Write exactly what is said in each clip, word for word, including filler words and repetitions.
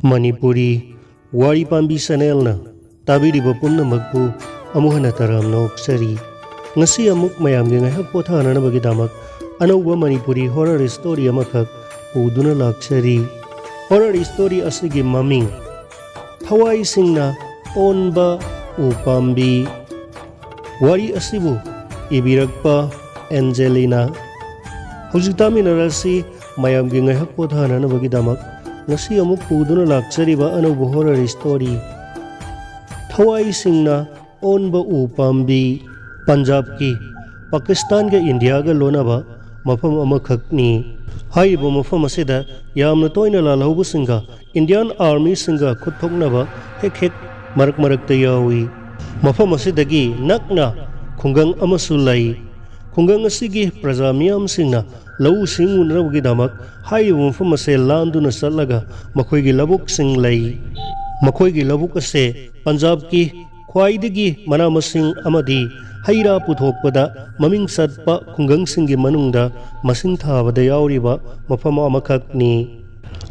ꯃꯅꯤꯄꯨꯔꯤ ꯋꯥꯔꯤ ꯄꯥꯝꯕꯤ ꯆꯦꯅꯦꯜꯅ ꯇꯥꯕꯤꯔꯤꯕ ꯄꯨꯝꯅꯃꯛꯄꯨ ꯑꯃꯨꯛ ꯍꯟꯅ ꯇꯔꯥꯝꯅ ꯑꯣꯛꯆꯔꯤ꯫ ꯉꯁꯤ ꯑꯃꯨꯛ ꯃꯌꯥꯝꯒꯤ ꯉꯥꯏꯍꯥꯛ ꯄꯣꯊꯥꯅꯅꯕꯒꯤꯗꯃꯛ ꯑꯅꯧꯕ ꯃꯅꯤꯄꯨꯔꯤ ꯍꯣꯔꯔ ꯁ꯭ꯇꯣꯔꯤ ꯑꯃꯈꯛ ꯄꯨꯗꯨꯅ ꯂꯥꯛꯆꯔꯤ꯫ ꯍꯣꯔꯔ ꯁ꯭ꯇꯣꯔꯤ ꯑꯁꯤꯒꯤ ꯃꯃꯤꯡ ꯊꯋꯥꯏꯁꯤꯡꯅ ꯑꯣꯟꯕ ꯎꯄꯥꯝꯕꯤ꯫ ꯋꯥꯔꯤ ꯑꯁꯤꯕꯨ ꯏꯕꯤꯔꯛꯄ ꯑꯦꯟꯖꯦꯂꯤꯅꯥ꯫ ꯍꯧꯖꯤꯛ ꯇꯥꯃꯤꯟꯅꯔꯁꯤ ꯃꯌꯥꯝꯒꯤ ꯉꯥꯏꯍꯥꯛ ꯄꯣꯊꯥꯅꯅꯕꯒꯤꯗꯃꯛ ꯉꯁꯤ ꯑꯃꯨꯛ ꯄꯨꯗꯨꯅ ꯂꯥꯛꯆꯔꯤꯕ ꯑꯅꯧꯕ ꯍꯣꯔꯔ ꯁ꯭ꯇꯣꯔꯤ ꯊꯋꯥꯏꯁꯤꯡꯅ ꯑꯣꯟꯕ ꯎ ꯄꯥꯝꯕꯤ꯫ ꯄꯟꯖꯥꯕꯀꯤ ꯄꯥꯀꯤꯁꯇꯥꯟꯒ ꯏꯟꯗꯤꯌꯥꯒ ꯂꯣꯟꯅꯕ ꯃꯐꯝ ꯑꯃꯈꯛꯅꯤ꯫ ꯍꯥꯏꯔꯤꯕ ꯃꯐꯝ ꯑꯁꯤꯗ ꯌꯥꯝꯅ ꯇꯣꯏꯅ ꯂꯥꯜꯍꯧꯕꯁꯤꯡꯒ ꯏꯟꯗꯤꯌꯥꯟ ꯑꯥꯔꯃꯤꯁꯤꯡꯒ ꯈꯨꯠ ꯊꯣꯛꯅꯕ ꯍꯦꯛ ꯍꯦꯛ ꯃꯔꯛ ꯃꯔꯛꯇ ꯌꯥꯎꯏ꯫ ꯃꯐꯝ ꯑꯁꯤꯗꯒꯤ ꯅꯛꯅ ꯈꯨꯡꯒꯪ ꯑꯃꯁꯨ ꯂꯩ꯫ ꯈꯨꯡꯒꯪ ꯑꯁꯤꯒꯤ ꯄ꯭ꯔꯖꯥ ꯃꯤꯌꯥꯝꯁꯤꯡꯅ ꯂꯧꯎ ꯁꯤꯡꯎꯅꯕꯒꯤꯗꯃꯛ ꯍꯥꯏꯔꯤꯕ ꯃꯐꯝ ꯑꯁꯦ ꯂꯥꯟꯗꯨꯅ ꯆꯠꯂꯒ ꯃꯈꯣꯏꯒꯤ ꯂꯧꯕꯨꯛꯁꯤꯡ ꯂꯩ꯫ ꯃꯈꯣꯏꯒꯤ ꯂꯧꯕꯨꯛ ꯑꯁꯦ ꯄꯟꯖꯥꯕꯀꯤ ꯈ꯭ꯋꯥꯏꯗꯒꯤ ꯃꯅꯥ ꯃꯁꯤꯡ ꯑꯃꯗꯤ ꯍꯩ ꯔꯥ ꯄꯨꯊꯣꯛꯄꯗ ꯃꯃꯤꯡ ꯆꯠꯄ ꯈꯨꯡꯒꯪꯁꯤꯡꯒꯤ ꯃꯅꯨꯡꯗ ꯃꯁꯤꯡ ꯊꯥꯕꯗ ꯌꯥꯎꯔꯤꯕ ꯃꯐꯝ ꯑꯃꯈꯛꯅꯤ꯫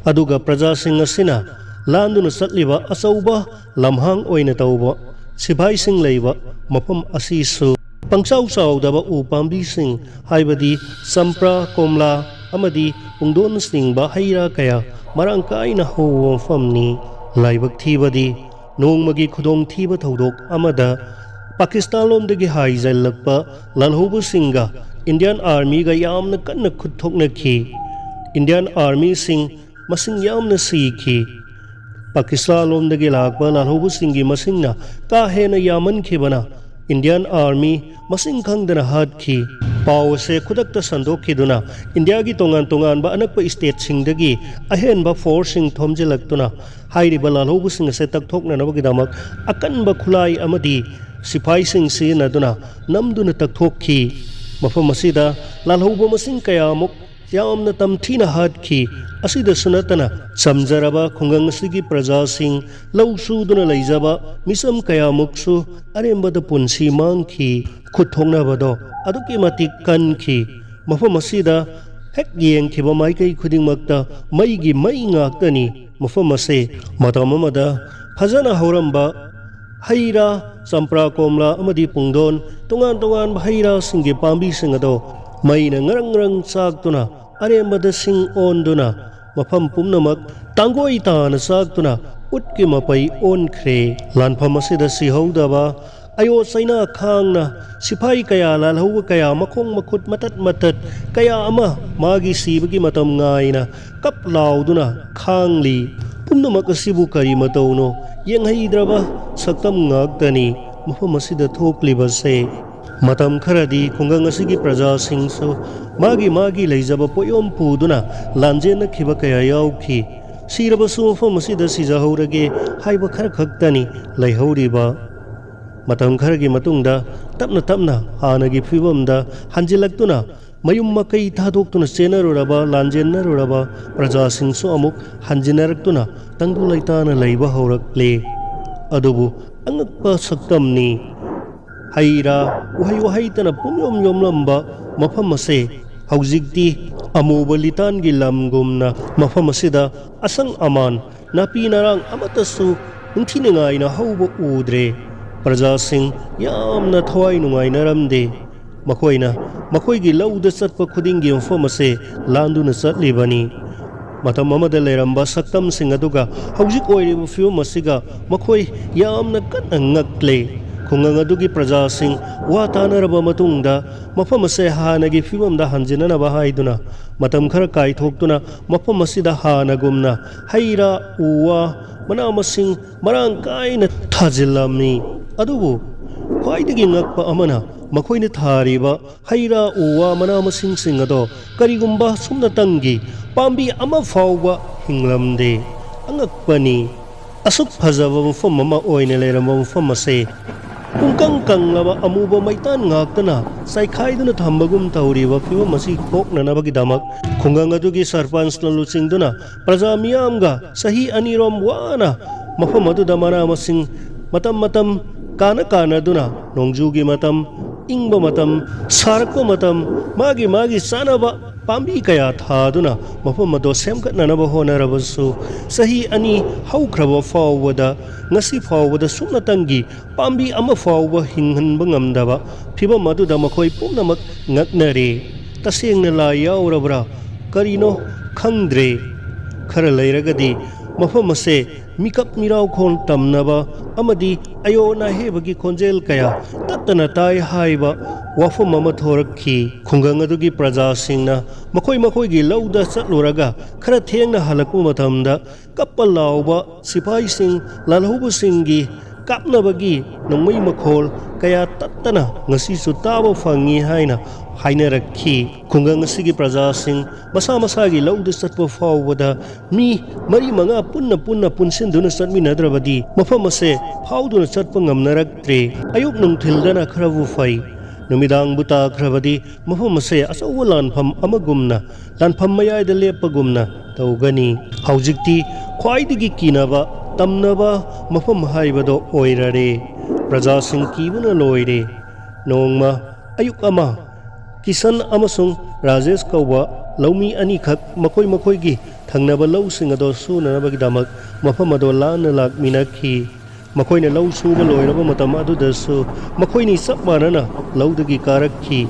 ꯑꯗꯨꯒ ꯄ꯭ꯔꯖꯥꯁꯤꯡ ꯑꯁꯤꯅ ꯂꯥꯟꯗꯨꯅ ꯆꯠꯂꯤꯕ ꯑꯆꯧꯕ ꯂꯝꯍꯥꯡ ꯑꯣꯏꯅ ꯇꯧꯕ ꯁꯤꯐꯥꯏꯁꯤꯡ ꯂꯩꯕ ꯃꯐꯝ ꯑꯁꯤꯁꯨ ꯄꯪꯆꯥꯎ ꯆꯥꯎꯗꯕ ꯎ ꯄꯥꯝꯕꯤꯁꯤꯡ, ꯍꯥꯏꯕꯗꯤ ꯆꯝꯄ꯭ꯔꯥ, ꯀꯣꯝꯂꯥ ꯑꯃꯗꯤ ꯄꯨꯡꯗꯣꯟꯅꯆꯤꯡꯕ ꯍꯩ ꯔꯥ ꯀꯌꯥ ꯃꯔꯥꯡ ꯀꯥꯏꯅ ꯍꯧꯕ ꯃꯐꯝꯅꯤ꯫ ꯂꯥꯏꯕꯛ ꯊꯤꯕꯗꯤ, ꯅꯣꯡꯃꯒꯤ ꯈꯨꯗꯣꯡꯊꯤꯕ ꯊꯧꯗꯣꯛ ꯑꯃꯗ ꯄꯥꯀꯤꯁꯇꯥꯟ ꯂꯣꯝꯗꯒꯤ ꯍꯥꯏꯖꯤꯜꯂꯛꯄ ꯂꯥꯜꯍꯧꯕꯁꯤꯡꯒ ꯏꯟꯗꯤꯌꯥꯟ ꯑꯥꯔꯃꯤꯒ ꯌꯥꯝꯅ ꯀꯟꯅ ꯈꯨꯠ ꯊꯣꯛꯅꯈꯤ꯫ ꯏꯟꯗꯤꯌꯥꯟ ꯑꯥꯔꯃꯤꯁꯤꯡ ꯃꯁꯤꯡ ꯌꯥꯝꯅ ꯁꯤꯈꯤ꯫ ꯄꯥꯀꯤꯁꯇꯥꯟ ꯂꯣꯝꯗꯒꯤ ꯂꯥꯛꯄ ꯂꯥꯜꯍꯧꯕꯁꯤꯡꯒꯤ ꯃꯁꯤꯡꯅ ꯀꯥ ꯍꯦꯟꯅ ꯌꯥꯝꯃꯟꯈꯤꯕꯅ ꯏꯟꯗꯤꯌꯥꯟ ꯑꯥꯔꯃꯤ ꯃꯁꯤꯡ ꯈꯪꯗꯅ ꯍꯥꯠꯈꯤ꯫ ꯄꯥꯎ ꯑꯁꯦ ꯈꯨꯗꯛꯇ ꯁꯟꯗꯣꯛꯈꯤꯗꯨꯅ ꯏꯟꯗꯤꯌꯥꯒꯤ ꯇꯣꯉꯥꯟ ꯇꯣꯉꯥꯟꯕ ꯑꯅꯛꯄ ꯁ꯭ꯇꯦꯠꯁꯤꯡꯗꯒꯤ ꯑꯍꯦꯟꯕ ꯐꯣꯔꯁꯁꯤꯡ ꯊꯣꯝꯖꯤꯜꯂꯛꯇꯨꯅ ꯍꯥꯏꯔꯤꯕ ꯂꯥꯜꯍꯧꯕꯁꯤꯡ ꯑꯁꯦ ꯇꯛꯊꯣꯛꯅꯅꯕꯒꯤꯗꯃꯛ ꯑꯀꯟꯕ ꯈꯨꯠꯂꯥꯏ ꯑꯃꯗꯤ ꯁꯤꯐꯥꯏꯁꯤꯡ ꯁꯤꯖꯤꯟꯅꯗꯨꯅ ꯅꯝꯗꯨꯅ ꯇꯛꯊꯣꯛꯈꯤ꯫ ꯃꯐꯝ ꯑꯁꯤꯗ ꯂꯥꯜꯍꯧꯕ ꯃꯁꯤꯡ ꯀꯌꯥꯃꯨꯛ ꯌꯥꯝꯅ ꯇꯝꯊꯤꯅ ꯍꯥꯠꯈꯤ꯫ ꯑꯁꯤꯗꯁꯨ ꯅꯠꯇꯅ ꯆꯝꯖꯔꯕ ꯈꯨꯡꯒꯪ ꯑꯁꯤꯒꯤ ꯄ꯭ꯔꯖꯥꯁꯤꯡ, ꯂꯧ ꯁꯨꯗꯨꯅ ꯂꯩꯖꯕ ꯃꯤꯆꯝ ꯀꯌꯥꯃꯨꯛꯁꯨ ꯑꯔꯦꯝꯕꯗ ꯄꯨꯟꯁꯤ ꯃꯥꯡꯈꯤ꯫ ꯈꯨꯠ ꯊꯣꯛꯅꯕꯗꯣ ꯑꯗꯨꯛꯀꯤ ꯃꯇꯤꯛ ꯀꯟꯈꯤ꯫ ꯃꯐꯝ ꯑꯁꯤꯗ ꯍꯦꯛ ꯌꯦꯡꯈꯤꯕ ꯃꯥꯏꯀꯩ ꯈꯨꯗꯤꯡꯃꯛꯇ ꯃꯩꯒꯤ ꯃꯩ ꯉꯥꯛꯇꯅꯤ꯫ ꯃꯐꯝ ꯑꯁꯦ ꯃꯇꯝ ꯑꯃꯗ ꯐꯖꯅ ꯍꯧꯔꯝꯕ ꯍꯩ ꯔꯥ, ꯆꯝꯄ꯭ꯔꯥ, ꯀꯣꯝꯂꯥ ꯑꯃꯗꯤ ꯄꯨꯡꯗꯣꯟ, ꯇꯣꯉꯥꯟ ꯇꯣꯉꯥꯟꯕ ꯍꯩ ꯔꯥꯁꯤꯡꯒꯤ ꯄꯥꯝꯕꯤꯁꯤꯡ ꯑꯗꯣ ꯃꯩꯅ ꯉꯔꯪ ꯉꯔꯪ ꯆꯥꯛꯇꯨꯅ, ꯑꯔꯦꯝꯕꯗ ꯁꯤꯡ ꯑꯣꯟꯗꯨꯅ, ꯃꯐꯝ ꯄꯨꯝꯅꯃꯛ ꯇꯥꯡꯒꯣꯏ ꯇꯥꯅ ꯆꯥꯛꯇꯨꯅ ꯎꯠꯀꯤ ꯃꯄꯩ ꯑꯣꯟꯈ꯭ꯔꯦ꯫ ꯂꯥꯟꯐꯝ ꯑꯁꯤꯗ ꯁꯤꯍꯧꯗꯕ ꯑꯌꯣ ꯆꯩꯅꯥ ꯈꯥꯡꯅ ꯁꯤꯐꯥꯏ ꯀꯌꯥ, ꯂꯥꯜꯍꯧꯕ ꯀꯌꯥ, ꯃꯈꯣꯡ ꯃꯈꯨꯠ ꯃꯇꯠ ꯃꯇꯠ ꯀꯌꯥ ꯑꯃ ꯃꯥꯒꯤ ꯁꯤꯕꯒꯤ ꯃꯇꯝ ꯉꯥꯏꯅ ꯀꯞ ꯂꯥꯎꯗꯨꯅ ꯈꯥꯡꯂꯤ꯫ ꯄꯨꯝꯅꯃꯛ ꯑꯁꯤꯕꯨ ꯀꯔꯤ ꯃꯇꯧꯅꯣ? ꯌꯦꯡꯍꯩꯗ꯭ꯔꯕ ꯁꯛꯇꯝ ꯉꯥꯛꯇꯅꯤ ꯃꯐꯝ ꯑꯁꯤꯗ ꯊꯣꯛꯂꯤꯕꯁꯦ꯫ ꯃꯇꯝ ꯈꯔꯗꯤ ꯈꯨꯡꯒꯪ ꯑꯁꯤꯒꯤ ꯄ꯭ꯔꯖꯥꯁꯤꯡꯁꯨ ꯃꯥꯒꯤ ꯃꯥꯒꯤ ꯂꯩꯖꯕ ꯄꯣꯠꯌꯣꯝ ꯄꯨꯗꯨꯅ ꯂꯥꯟꯖꯦꯟꯅꯈꯤꯕ ꯀꯌꯥ ꯌꯥꯎꯈꯤ꯫ ꯁꯤꯔꯕꯁꯨ ꯃꯐꯝ ꯑꯁꯤꯗ ꯁꯤꯖꯍꯧꯔꯒꯦ ꯍꯥꯏꯕ ꯈꯔ ꯈꯛꯇꯅꯤ ꯂꯩꯍꯧꯔꯤꯕ꯫ ꯃꯇꯝ ꯈꯔꯒꯤ ꯃꯇꯨꯡꯗ ꯇꯞꯅ ꯇꯞꯅ ꯍꯥꯟꯅꯒꯤ ꯐꯤꯕꯝꯗ ꯍꯟꯖꯤꯜꯂꯛꯇꯨꯅ, ꯃꯌꯨꯝ ꯃꯀꯩ ꯊꯥꯗꯣꯛꯇꯨꯅ ꯆꯦꯟꯅꯔꯨꯔꯕ, ꯂꯥꯟꯖꯦꯟꯅꯔꯨꯔꯕ ꯄ꯭ꯔꯖꯥꯁꯤꯡꯁꯨ ꯑꯃꯨꯛ ꯍꯟꯖꯤꯟꯅꯔꯛꯇꯨꯅ ꯇꯪꯗꯨ ꯂꯩꯇꯥꯅ ꯂꯩꯕ ꯍꯧꯔꯛꯂꯦ꯫ ꯑꯗꯨꯕꯨ ꯑꯉꯛꯄ ꯁꯛꯇꯝꯅꯤ꯫ ꯍꯩ ꯔꯥ, ꯎꯍꯩ ꯋꯥꯍꯩꯇꯅ ꯄꯨꯝꯌꯣꯝ ꯌꯣꯝꯂꯝꯕ ꯃꯐꯝ ꯑꯁꯦ ꯍꯧꯖꯤꯛꯇꯤ ꯑꯃꯨꯕ ꯂꯤꯇꯥꯟꯒꯤ ꯂꯝꯒꯨꯝꯅ ꯃꯐꯝ ꯑꯁꯤꯗ ꯑꯁꯪ ꯑꯃꯥꯟ, ꯅꯥꯄꯤ ꯅꯔꯥꯡ ꯑꯃꯠꯇꯁꯨ ꯅꯤꯡꯊꯤꯅꯤꯡꯉꯥꯏꯅ ꯍꯧꯕ ꯎꯗ꯭ꯔꯦ꯫ ꯄ꯭ꯔꯖꯥꯁꯤꯡ ꯌꯥꯝꯅ ꯊꯋꯥꯏ ꯅꯨꯡꯉꯥꯏꯅꯔꯝꯗꯦ꯫ ꯃꯈꯣꯏꯅ ꯃꯈꯣꯏꯒꯤ ꯂꯧꯗ ꯆꯠꯄ ꯈꯨꯗꯤꯡꯒꯤ ꯃꯐꯝ ꯑꯁꯦ ꯂꯥꯟꯗꯨꯅ ꯆꯠꯂꯤꯕꯅꯤ꯫ ꯃꯇꯝ ꯑꯃꯗ ꯂꯩꯔꯝꯕ ꯁꯛꯇꯝꯁꯤꯡ ꯑꯗꯨꯒ ꯍꯧꯖꯤꯛ ꯑꯣꯏꯔꯤꯕ ꯐꯤꯕꯝ ꯑꯁꯤꯒ ꯃꯈꯣꯏ ꯌꯥꯝꯅ ꯀꯟꯅ ꯉꯛꯂꯦ꯫ ꯈꯨꯡꯒꯪ ꯑꯗꯨꯒꯤ ꯄ꯭ꯔꯖꯥꯁꯤꯡ ꯋꯥ ꯇꯥꯅꯔꯕ ꯃꯇꯨꯡꯗ ꯃꯐꯝ ꯑꯁꯦ ꯍꯥꯟꯅꯒꯤ ꯐꯤꯕꯝꯗ ꯍꯟꯖꯤꯟꯅꯅꯕ ꯍꯥꯏꯗꯨꯅ ꯃꯇꯝ ꯈꯔ ꯀꯥꯏꯊꯣꯛꯇꯨꯅ ꯃꯐꯝ ꯑꯁꯤꯗ ꯍꯥꯟꯅꯒꯨꯝꯅ ꯍꯩ ꯔꯥ, ꯎ ꯋꯥ, ꯃꯅꯥ ꯃꯁꯤꯡ ꯃꯔꯥꯡ ꯀꯥꯏꯅ ꯊꯥꯖꯤꯜꯂꯝꯃꯤ꯫ ꯑꯗꯨꯕꯨ ꯈ꯭ꯋꯥꯏꯗꯒꯤ ꯉꯛꯄ ꯑꯃꯅ ꯃꯈꯣꯏꯅ ꯊꯥꯔꯤꯕ ꯍꯩ ꯔꯥ, ꯎ ꯋꯥ, ꯃꯅꯥ ꯃꯁꯤꯡꯁꯤꯡ ꯑꯗꯣ ꯀꯔꯤꯒꯨꯝꯕ ꯁꯨꯞꯅꯇꯪꯒꯤ ꯄꯥꯝꯕꯤ ꯑꯃ ꯐꯥꯎꯕ ꯍꯤꯡꯂꯝꯗꯦ꯫ ꯑꯉꯛꯄꯅꯤ꯫ ꯑꯁꯨꯛ ꯐꯖꯕ ꯃꯐꯝ ꯑꯃ ꯑꯣꯏꯅ ꯂꯩꯔꯝꯕ ꯃꯐꯝ ꯑꯁꯦ ꯄꯨꯡꯀꯪ ꯀꯪꯂꯕ ꯑꯃꯨꯕ ꯃꯩꯇꯥꯟ ꯉꯥꯛꯇꯅ ꯆꯥꯏꯈꯥꯏꯗꯨꯅ ꯊꯝꯕꯒꯨꯝ ꯇꯧꯔꯤꯕ ꯐꯤꯕꯝ ꯑꯁꯤ ꯀꯣꯛꯅꯅꯕꯒꯤꯗꯃꯛ ꯈꯨꯡꯒꯪ ꯑꯗꯨꯒꯤ ꯁꯔꯄꯟꯁꯅ ꯂꯨꯆꯤꯡꯗꯨꯅ ꯄ꯭ꯔꯖꯥ ꯃꯤꯌꯥꯝꯒ ꯆꯍꯤ ꯑꯅꯤꯔꯣꯝ ꯋꯥꯅ ꯃꯐꯝ ꯑꯗꯨꯗ ꯃꯅꯥ ꯃꯁꯤꯡ ꯃꯇꯝ ꯃꯇꯝ ꯀꯥꯅ ꯀꯥꯅꯗꯨꯅ ꯅꯣꯡꯖꯨꯒꯤ ꯃꯇꯝ, ꯏꯪꯕ ꯃꯇꯝ, ꯁꯥꯔꯛꯄ ꯃꯇꯝ, ꯃꯥꯒꯤ ꯃꯥꯒꯤ ꯆꯥꯅꯕ ꯄꯥꯝꯕꯤ ꯀꯌꯥ ꯊꯥꯗꯨꯅ ꯃꯐꯝ ꯑꯗꯨ ꯁꯦꯝꯒꯠꯅꯅꯕ ꯍꯣꯠꯅꯔꯕꯁꯨ, ꯆꯍꯤ ꯑꯅꯤ ꯍꯧꯈ꯭ꯔꯕ ꯐꯥꯎꯕꯗ, ꯉꯁꯤ ꯐꯥꯎꯕꯗ ꯁꯨꯞꯅꯇꯪꯒꯤ ꯄꯥꯝꯕꯤ ꯑꯃ ꯐꯥꯎꯕ ꯍꯤꯡꯍꯟꯕ ꯉꯝꯗꯕ ꯐꯤꯚꯝ ꯑꯗꯨꯗ ꯃꯈꯣꯏ ꯄꯨꯝꯅꯃꯛ ꯉꯛꯅꯔꯦ꯫ ꯇꯁꯦꯡꯅ ꯂꯥꯏ ꯌꯥꯎꯔꯕ꯭ꯔꯥ? ꯀꯔꯤꯅꯣ ꯈꯪꯗ꯭ꯔꯦ꯫ ꯈꯔ ꯂꯩꯔꯒꯗꯤ ꯃꯐꯝ ꯑꯁꯦ ꯃꯤꯀꯞ ꯃꯤꯔꯥꯎꯈꯣꯜ ꯇꯝꯅꯕ ꯑꯃꯗꯤ ꯑꯌꯣꯟ ꯑꯍꯦꯕꯒꯤ ꯈꯣꯟꯖꯦꯜ ꯀꯌꯥ ꯇꯠꯇꯅ ꯇꯥꯏ ꯍꯥꯏꯕ ꯋꯥꯐꯝ ꯑꯃ ꯊꯣꯔꯛꯈꯤ꯫ ꯈꯨꯡꯒꯪ ꯑꯗꯨꯒꯤ ꯄ꯭ꯔꯖꯥꯁꯤꯡꯅ ꯃꯈꯣꯏ ꯃꯈꯣꯏꯒꯤ ꯂꯧꯗ ꯆꯠꯂꯨꯔꯒ ꯈꯔ ꯊꯦꯡꯅ ꯍꯜꯂꯛꯄ ꯃꯇꯝꯗ, ꯀꯞꯄ ꯂꯥꯎꯕ ꯁꯤꯐꯥꯏꯁꯤꯡ, ꯂꯥꯜꯍꯧꯕꯁꯤꯡꯒꯤ ꯀꯥꯞꯅꯕꯒꯤ ꯅꯣꯡꯃꯩ ꯃꯈꯣꯜ ꯀꯌꯥ ꯇꯠꯇꯅ ꯉꯁꯤꯁꯨ ꯇꯥꯕ ꯐꯪꯉꯤ ꯍꯥꯏꯅ ꯍꯥꯏꯅꯔꯛꯈꯤ꯫ ꯈꯨꯡꯒꯪ ꯑꯁꯤꯒꯤ ꯄ꯭ꯔꯖꯥꯁꯤꯡ ꯃꯁꯥ ꯃꯁꯥꯒꯤ ꯂꯧꯗ ꯆꯠꯄ ꯐꯥꯎꯕꯗ ꯃꯤ ꯃꯔꯤ ꯃꯉꯥ ꯄꯨꯟꯅ ꯄꯨꯟꯅ ꯄꯨꯟꯁꯤꯟꯗꯨꯅ ꯆꯠꯃꯤꯟꯅꯗ꯭ꯔꯕꯗꯤ ꯃꯐꯝ ꯑꯁꯦ ꯐꯥꯎꯗꯨꯅ ꯆꯠꯄ ꯉꯝꯅꯔꯛꯇ꯭ꯔꯦ꯫ ꯑꯌꯨꯛ ꯅꯨꯡꯊꯤꯜꯗꯅ ꯈꯔꯕꯨ ꯐꯩ, ꯅꯨꯃꯤꯗꯥꯡꯕꯨ ꯇꯥꯈ꯭ꯔꯕꯗꯤ ꯃꯐꯝ ꯑꯁꯦ ꯑꯆꯧꯕ ꯂꯥꯟꯐꯝ ꯑꯃꯒꯨꯝꯅ, ꯂꯥꯟꯐꯝ ꯃꯌꯥꯏꯗ ꯂꯦꯞꯄꯒꯨꯝꯅ ꯇꯧꯒꯅꯤ꯫ ꯍꯧꯖꯤꯛꯇꯤ ꯈ꯭ꯋꯥꯏꯗꯒꯤ ꯀꯤꯅꯕ, ꯇꯝꯅꯕ ꯃꯐꯝ ꯍꯥꯏꯕꯗꯣ ꯑꯣꯏꯔꯔꯦ꯫ ꯄ꯭ꯔꯖꯥꯁꯤꯡ ꯀꯤꯕꯅ ꯂꯣꯏꯔꯦ꯫ ꯅꯣꯡꯃ ꯑꯌꯨꯛ ꯑꯃ, ꯀꯤꯁꯟ ꯑꯃꯁꯨꯡ ꯔꯥꯖꯦꯁ ꯀꯧꯕ ꯂꯧꯃꯤ ꯑꯅꯤꯈꯛ ꯃꯈꯣꯏ ꯃꯈꯣꯏꯒꯤ ꯊꯪꯅꯕ ꯂꯧꯁꯤꯡ ꯑꯗꯣ ꯁꯨꯅꯅꯕꯒꯤꯗꯃꯛ ꯃꯐꯝ ꯑꯗꯣ ꯂꯥꯟꯅ ꯂꯥꯛꯃꯤꯟꯅꯈꯤ꯫ ꯃꯈꯣꯏꯅ ꯂꯧ ꯁꯨꯕ ꯂꯣꯏꯔꯕ ꯃꯇꯝ ꯑꯗꯨꯗꯁꯨ ꯃꯈꯣꯏꯅꯤ ꯆꯞ ꯃꯥꯟꯅꯅ ꯂꯧꯗꯒꯤ ꯀꯥꯔꯛꯈꯤ꯫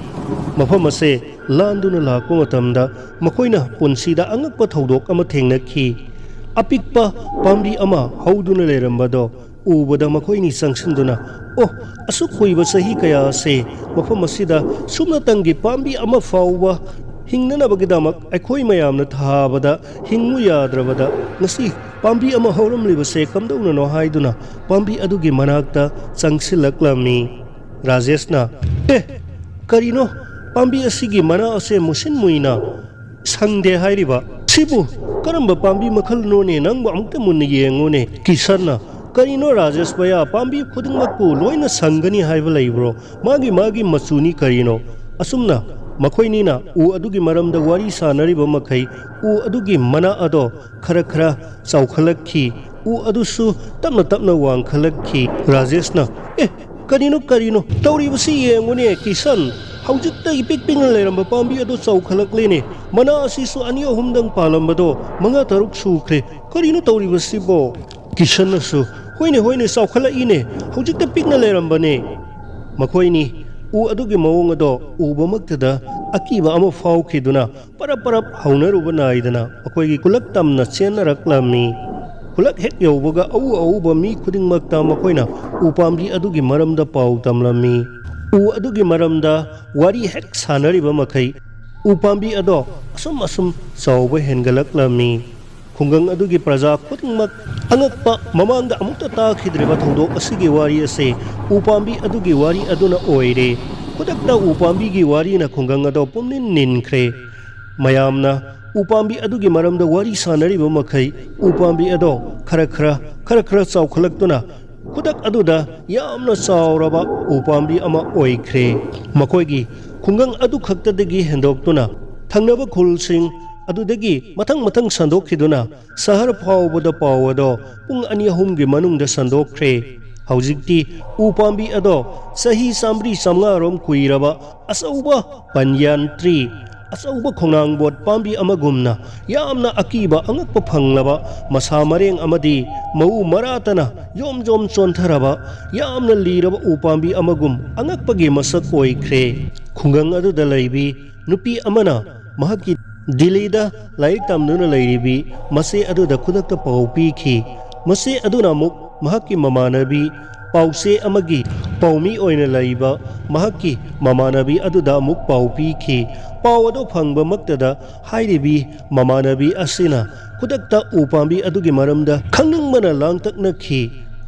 ꯃꯐꯝ ꯑꯁꯦ ꯂꯥꯟꯗꯨꯅ ꯂꯥꯛꯄ ꯃꯇꯝꯗ ꯃꯈꯣꯏꯅ ꯄꯨꯟꯁꯤꯗ ꯑꯉꯛꯄ ꯊꯧꯗꯣꯛ ꯑꯃ ꯊꯦꯡꯅꯈꯤ꯫ ꯑꯄꯤꯛꯄ ꯄꯥꯝꯕꯤ ꯑꯃ ꯍꯧꯗꯨꯅ ꯂꯩꯔꯝꯕꯗꯣ ꯎꯕꯗ ꯃꯈꯣꯏꯅꯤ ꯆꯪꯁꯤꯟꯗꯨꯅ, "ꯑꯣ, ꯑꯁꯨꯛ ꯀꯨꯏꯕ ꯆꯍꯤ ꯀꯌꯥ ꯑꯁꯦ ꯃꯐꯝ ꯑꯁꯤꯗ ꯁꯨꯞꯅꯇꯪꯒꯤ ꯄꯥꯝꯕꯤ ꯑꯃ ꯐꯥꯎꯕ ꯍꯤꯡꯅꯅꯕꯒꯤꯗꯃꯛ ꯑꯩꯈꯣꯏ ꯃꯌꯥꯝꯅ ꯊꯥꯕꯗ ꯍꯤꯡꯉꯨ ꯌꯥꯗ꯭ꯔꯕꯗ ꯉꯁꯤ ꯄꯥꯝꯕꯤ ꯑꯃ ꯍꯧꯔꯝꯂꯤꯕꯁꯦ ꯀꯝꯗꯧꯅꯅꯣ?" ꯍꯥꯏꯗꯨꯅ ꯄꯥꯝꯕꯤ ꯑꯗꯨꯒꯤ ꯃꯅꯥꯛꯇ ꯆꯪꯁꯤꯜꯂꯛꯂꯝꯃꯤ꯫ ꯔꯥꯖꯦꯁꯅ, "ꯑꯦ, ꯀꯔꯤꯅꯣ ꯄꯥꯝꯕꯤ ꯑꯁꯤꯒꯤ ꯃꯅꯥ ꯑꯁꯦ ꯃꯨꯁꯤꯟ ꯃꯨꯏꯅ ꯁꯪꯗꯦ ꯍꯥꯏꯔꯤꯕ? ꯁꯤꯕꯨ ꯀꯔꯝꯕ ꯄꯥꯝꯕꯤ ꯃꯈꯜꯅꯣꯅꯦ? ꯅꯪꯕꯨ ꯑꯃꯨꯛꯇ ꯃꯨꯟꯅ ꯌꯦꯡꯉꯨꯅꯦ꯫" ꯀꯤꯁꯟꯅ, "ꯀꯔꯤꯅꯣ ꯔꯥꯖꯦꯁ ꯚꯩꯌꯥ, ꯄꯥꯝꯕꯤ ꯈꯨꯗꯤꯡꯃꯛꯄꯨ ꯂꯣꯏꯅ ꯁꯪꯒꯅꯤ ꯍꯥꯏꯕ ꯂꯩꯕ꯭ꯔꯣ? ꯃꯥꯒꯤ ꯃꯥꯒꯤ ꯃꯆꯨꯅꯤ ꯀꯔꯤꯅꯣ?" ꯑꯁꯨꯝꯅ ꯃꯈꯣꯏꯅꯤꯅ ꯎ ꯑꯗꯨꯒꯤ ꯃꯔꯝꯗ ꯋꯥꯔꯤ ꯁꯥꯅꯔꯤꯕ ꯃꯈꯩ ꯎ ꯑꯗꯨꯒꯤ ꯃꯅꯥ ꯑꯗꯣ ꯈꯔ ꯈꯔ ꯆꯥꯎꯈꯠꯂꯛꯈꯤ꯫ ꯎ ꯑꯗꯨꯁꯨ ꯇꯞꯅ ꯇꯞꯅ ꯋꯥꯡꯈꯠꯂꯛꯈꯤ꯫ ꯔꯥꯖꯦꯁꯅ, "ꯑꯦ, "ꯀꯔꯤꯅꯣ, ꯀꯔꯤꯅꯣ? ꯇꯧꯔꯤꯕꯁꯤ ꯌꯦꯡꯉꯨꯅꯦ, ꯀꯤꯁꯟ꯫ ꯍꯧꯖꯤꯛꯇ ꯏꯄꯤꯛ ꯄꯤꯛꯅ ꯂꯩꯔꯝꯕ ꯄꯥꯝꯕꯤ ꯑꯗꯨ ꯆꯥꯎꯈꯠꯂꯛꯂꯦꯅꯦ꯫ ꯃꯅꯥ ꯑꯁꯤꯁꯨ ꯑꯅꯤ ꯑꯍꯨꯝꯗꯪ ꯄꯥꯜꯂꯝꯕꯗꯣ ꯃꯉꯥ ꯇꯔꯨꯛ ꯁꯨꯈ꯭ꯔꯦ꯫ ꯀꯔꯤꯅꯣ ꯇꯧꯔꯤꯕꯁꯤꯕꯣ?" ꯀꯤꯁꯟꯅꯁꯨ, "ꯍꯣꯏꯅꯦ, ꯍꯣꯏꯅꯦ, ꯆꯥꯎꯈꯠꯂꯛꯏꯅꯦ꯫ ꯍꯧꯖꯤꯛꯇ ꯄꯤꯛꯅ ꯂꯩꯔꯝꯕꯅꯦ꯫" ꯃꯈꯣꯏꯅꯤ ꯎ ꯑꯗꯨꯒꯤ ꯃꯑꯣꯡ ꯑꯗꯣ ꯎꯕꯃꯛꯇꯗ ꯑꯀꯤꯕ ꯑꯃ ꯐꯥꯎꯈꯤꯗꯨꯅ ꯄꯔꯞ ꯄꯔꯞ ꯍꯧꯅꯔꯨꯕ ꯅꯥꯏꯗꯅ ꯃꯈꯣꯏꯒꯤ ꯈꯨꯂꯛ ꯇꯝꯅ ꯆꯦꯟꯅꯔꯛꯂꯝꯃꯤ꯫ ꯈꯨꯂꯛ ꯍꯦꯛ ꯌꯧꯕꯒ ꯑꯎ ꯑꯎꯕ ꯃꯤ ꯈꯨꯗꯤꯡꯃꯛꯇ ꯃꯈꯣꯏꯅ ꯎ ꯄꯥꯝꯕꯤ ꯑꯗꯨꯒꯤ ꯃꯔꯝꯗ ꯄꯥꯎ ꯇꯝꯂꯝꯃꯤ꯫ ꯎ ꯑꯗꯨꯒꯤ ꯃꯔꯝꯗ ꯋꯥꯔꯤ ꯍꯦꯛ ꯁꯥꯅꯔꯤꯕ ꯃꯈꯩ ꯎ ꯄꯥꯝꯕꯤ ꯑꯗꯣ ꯑꯁꯨꯝ ꯑꯁꯨꯝ ꯆꯥꯎꯕ ꯍꯦꯟꯒꯠꯂꯛꯂꯝꯃꯤ꯫ ꯈꯨꯡꯒꯪ ꯑꯗꯨꯒꯤ ꯄ꯭ꯔꯖꯥ ꯈꯨꯗꯤꯡꯃꯛ ꯑꯉꯛꯄ, ꯃꯃꯥꯡꯗ ꯑꯃꯨꯛꯇ ꯇꯥꯈꯤꯗ꯭ꯔꯤꯕ ꯊꯧꯗꯣꯛ ꯑꯁꯤꯒꯤ ꯋꯥꯔꯤ ꯑꯁꯤ ꯎ ꯄꯥꯝꯕꯤ ꯑꯗꯨꯒꯤ ꯋꯥꯔꯤ ꯑꯗꯨꯅ ꯑꯣꯏꯔꯦ꯫ ꯈꯨꯗꯛꯇ ꯎ ꯄꯥꯝꯕꯤꯒꯤ ꯋꯥꯔꯤꯅ ꯈꯨꯡꯒꯪ ꯑꯗꯣ ꯄꯨꯝꯅꯤꯟ ꯅꯤꯟꯈ꯭ꯔꯦ꯫ ꯃꯌꯥꯝꯅ ꯎ ꯄꯥꯝꯕꯤ ꯑꯗꯨꯒꯤ ꯃꯔꯝꯗ ꯋꯥꯔꯤ ꯁꯥꯅꯔꯤꯕ ꯃꯈꯩ ꯎ ꯄꯥꯝꯕꯤ ꯑꯗꯣ ꯈꯔ ꯈꯔ, ꯈꯔ ꯈꯔ ꯆꯥꯎꯈꯠꯂꯛꯇꯨꯅ ꯈꯨꯗꯛ ꯑꯗꯨꯗ ꯌꯥꯝꯅ ꯆꯥꯎꯔꯕ ꯎ ꯄꯥꯝꯕꯤ ꯑꯃ ꯑꯣꯏꯈ꯭ꯔꯦ꯫ ꯃꯈꯣꯏꯒꯤ ꯈꯨꯡꯒꯪ ꯑꯗꯨ ꯈꯛꯇꯗꯒꯤ ꯍꯦꯟꯗꯣꯛꯇꯨꯅ ꯊꯪꯅꯕ ꯈꯨꯜꯁꯤꯡ ꯑꯗꯨꯗꯒꯤ ꯃꯊꯪ ꯃꯊꯪ ꯁꯟꯗꯣꯛꯈꯤꯗꯨꯅ ꯁꯍꯔ ꯐꯥꯎꯕꯗ ꯄꯥꯎ ꯑꯗꯣ ꯄꯨꯡ ꯑꯅꯤ ꯑꯍꯨꯝꯒꯤ ꯃꯅꯨꯡꯗ ꯁꯟꯗꯣꯛꯈ꯭ꯔꯦ꯫ ꯍꯧꯖꯤꯛꯇꯤ ꯎ ꯄꯥꯝꯕꯤ ꯑꯗꯣ ꯆꯍꯤ ꯆꯥꯝꯃꯔꯤ ꯆꯥꯝꯃꯉꯥ ꯔꯣꯝ ꯀꯨꯏꯔꯕ ꯑꯆꯧꯕ ꯄꯟꯌꯥꯟ ꯇ꯭ꯔꯤ, ꯑꯆꯧꯕ ꯈꯣꯡꯅꯥꯡꯕꯣꯠ ꯄꯥꯝꯕꯤ ꯑꯃꯒꯨꯝꯅ ꯌꯥꯝꯅ ꯑꯀꯤꯕ ꯑꯉꯛꯄ ꯐꯪꯂꯕ, ꯃꯁꯥ ꯃꯔꯦꯡ ꯑꯃꯗꯤ ꯃꯎ ꯃꯔꯥꯇꯅ ꯌꯣꯝ ꯌꯣꯝ ꯆꯣꯟꯊꯔꯕ, ꯌꯥꯝꯅ ꯂꯤꯔꯕ ꯎ ꯄꯥꯝꯕꯤ ꯑꯃꯒꯨꯝ ꯑꯉꯛꯄꯒꯤ ꯃꯁꯛ ꯑꯣꯏꯈ꯭ꯔꯦ꯫ ꯈꯨꯡꯒꯪ ꯑꯗꯨꯗ ꯂꯩꯕꯤ ꯅꯨꯄꯤ ꯑꯃꯅ ꯃꯍꯥꯛꯀꯤ ꯗꯤꯜꯂꯤꯗ ꯂꯥꯏꯔꯤꯛ ꯇꯝꯗꯨꯅ ꯂꯩꯔꯤꯕꯤ ꯃꯆꯦ ꯑꯗꯨꯗ ꯈꯨꯗꯛꯇ ꯄꯥꯎ ꯄꯤꯈꯤ꯫ ꯃꯆꯦ ꯑꯗꯨꯅ ꯑꯃꯨꯛ ꯃꯍꯥꯛꯀꯤ ꯃꯃꯥꯟꯅꯕꯤ, ꯄꯥꯎꯆꯦ ꯑꯃꯒꯤ ꯄꯥꯎꯃꯤ ꯑꯣꯏꯅ ꯂꯩꯕ ꯃꯍꯥꯛꯀꯤ ꯃꯃꯥꯟꯅꯕꯤ ꯑꯗꯨꯗ ꯑꯃꯨꯛ ꯄꯥꯎ ꯄꯤꯈꯤ꯫ ꯄꯥꯎ ꯑꯗꯨ ꯐꯪꯕꯃꯛꯇꯗ ꯍꯥꯏꯔꯤꯕꯤ ꯃꯃꯥꯟꯅꯕꯤ ꯑꯁꯤꯅ ꯈꯨꯗꯛꯇ ꯎ ꯄꯥꯝꯕꯤ ꯑꯗꯨꯒꯤ ꯃꯔꯝꯗ ꯈꯪꯅꯤꯡꯕꯅ ꯂꯥꯡꯇꯛꯅꯈꯤ꯫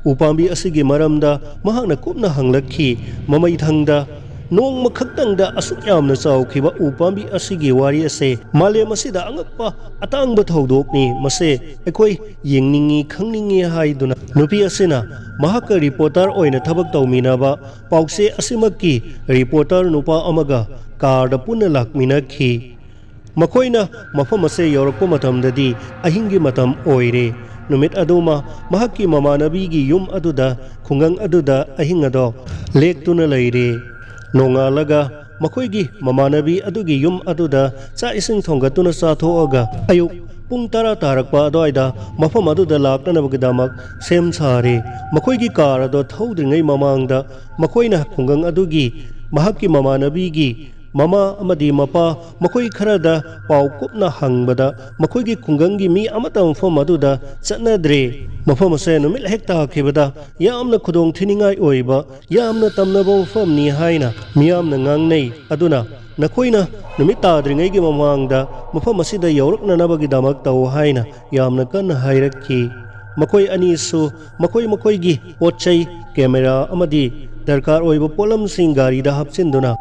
ꯎ ꯄꯥꯝꯕꯤ ꯑꯁꯤꯒꯤ ꯃꯔꯝꯗ ꯃꯍꯥꯛꯅ ꯀꯨꯞꯅ ꯍꯪꯂꯛꯈꯤ꯫ ꯃꯃꯩꯊꯪꯗ ꯅꯣꯡꯃ ꯈꯛꯇꯪꯗ ꯑꯁꯨꯛ ꯌꯥꯝꯅ ꯆꯥꯎꯈꯤꯕ ꯎ ꯄꯥꯝꯕꯤ ꯑꯁꯤꯒꯤ ꯋꯥꯔꯤ ꯑꯁꯦ ꯃꯥꯂꯦꯝ ꯑꯁꯤꯗ ꯑꯉꯛꯄ ꯑꯇꯥꯡꯕ ꯊꯧꯗꯣꯛꯅꯤ꯫ ꯃꯁꯦ ꯑꯩꯈꯣꯏ ꯌꯦꯡꯅꯤꯡꯉꯤ, ꯈꯪꯅꯤꯡꯉꯤ ꯍꯥꯏꯗꯨꯅ ꯅꯨꯄꯤ ꯑꯁꯤꯅ ꯃꯍꯥꯛꯀ ꯔꯤꯄꯣꯔꯇꯔ ꯑꯣꯏꯅ ꯊꯕꯛ ꯇꯧꯃꯤꯟꯅꯕ ꯄꯥꯎꯆꯦ ꯑꯁꯤꯃꯛꯀꯤ ꯔꯤꯄꯣꯔꯇꯔ ꯅꯨꯄꯥ ꯑꯃꯒ ꯀꯥꯔꯗ ꯄꯨꯟꯅ ꯂꯥꯛꯃꯤꯟꯅꯈꯤ꯫ ꯃꯈꯣꯏꯅ ꯃꯐꯝ ꯑꯁꯦ ꯌꯧꯔꯛꯄ ꯃꯇꯝꯗꯗꯤ ꯑꯍꯤꯡꯒꯤ ꯃꯇꯝ ꯑꯣꯏꯔꯦ꯫ ꯅꯨꯃꯤꯠ ꯑꯗꯨꯃ ꯃꯍꯥꯛꯀꯤ ꯃꯃꯥꯟꯅꯕꯤꯒꯤ ꯌꯨꯝ ꯑꯗꯨꯗ, ꯈꯨꯡꯒꯪ ꯑꯗꯨꯗ ꯑꯍꯤꯡ ꯑꯗꯣ ꯂꯦꯛꯇꯨꯅ ꯂꯩꯔꯦ꯫ ꯅꯣꯡꯉꯥꯜꯂꯒ ꯃꯈꯣꯏꯒꯤ ꯃꯃꯥꯟꯅꯕꯤ ꯑꯗꯨꯒꯤ ꯌꯨꯝ ꯑꯗꯨꯗ ꯆꯥꯛ ꯏꯁꯤꯡ ꯊꯣꯡꯒꯠꯇꯨꯅ ꯆꯥꯊꯣꯛꯑꯒ, ꯑꯌꯨꯛ ꯄꯨꯡ ꯇꯔꯥ ꯇꯥꯔꯛꯄ ꯑꯗꯨꯋꯥꯏꯗ ꯃꯐꯝ ꯑꯗꯨꯗ ꯂꯥꯛꯅꯅꯕꯒꯤꯗꯃꯛ ꯁꯦꯝ ꯁꯥꯔꯦ꯫ ꯃꯈꯣꯏꯒꯤ ꯀꯥꯔ ꯑꯗꯣ ꯊꯧꯗ꯭ꯔꯤꯉꯩ ꯃꯃꯥꯡꯗ ꯃꯈꯣꯏꯅ ꯈꯨꯡꯒꯪ ꯑꯗꯨꯒꯤ ꯃꯍꯥꯛꯀꯤ ꯃꯃꯥꯟꯅꯕꯤꯒꯤ ꯃꯃꯥ ꯑꯃꯗꯤ ꯃꯄꯥ, ꯃꯈꯣꯏ ꯈꯔꯗ ꯄꯥꯎ ꯀꯨꯞꯅ ꯍꯪꯕꯗ, ꯃꯈꯣꯏꯒꯤ ꯈꯨꯡꯒꯪꯒꯤ ꯃꯤ ꯑꯃꯠꯇ ꯃꯐꯝ ꯑꯗꯨꯗ ꯆꯠꯅꯗ꯭ꯔꯦ꯫ ꯃꯐꯝ ꯑꯁꯦ ꯅꯨꯃꯤꯠ ꯍꯦꯛ ꯇꯥꯈꯤꯕꯗ ꯌꯥꯝꯅ ꯈꯨꯗꯣꯡ ꯊꯤꯅꯤꯡꯉꯥꯏ ꯑꯣꯏꯕ, ꯌꯥꯝꯅ ꯇꯝꯅꯕ ꯃꯐꯝꯅꯤ ꯍꯥꯏꯅ ꯃꯤꯌꯥꯝꯅ ꯉꯥꯡꯅꯩ꯫ ꯑꯗꯨꯅ ꯅꯈꯣꯏꯅ ꯅꯨꯃꯤꯠ ꯇꯥꯗ꯭ꯔꯤꯉꯩꯒꯤ ꯃꯃꯥꯡꯗ ꯃꯐꯝ ꯑꯁꯤꯗ ꯌꯧꯔꯛꯅꯅꯕꯒꯤꯗꯃꯛ ꯇꯧ ꯍꯥꯏꯅ ꯌꯥꯝꯅ ꯀꯟꯅ ꯍꯥꯏꯔꯛꯈꯤ꯫ ꯃꯈꯣꯏ ꯑꯅꯤꯁꯨ ꯃꯈꯣꯏ ꯃꯈꯣꯏꯒꯤ ꯄꯣꯠ ꯆꯩ, ꯀꯦꯃꯦꯔꯥ ꯑꯃꯗꯤ ꯗꯔꯀꯥꯔ ꯑꯣꯏꯕ ꯄꯣꯠꯂꯝꯁꯤꯡ ꯒꯥꯔꯤꯗ ꯍꯥꯞꯆꯤꯟꯗꯨꯅ,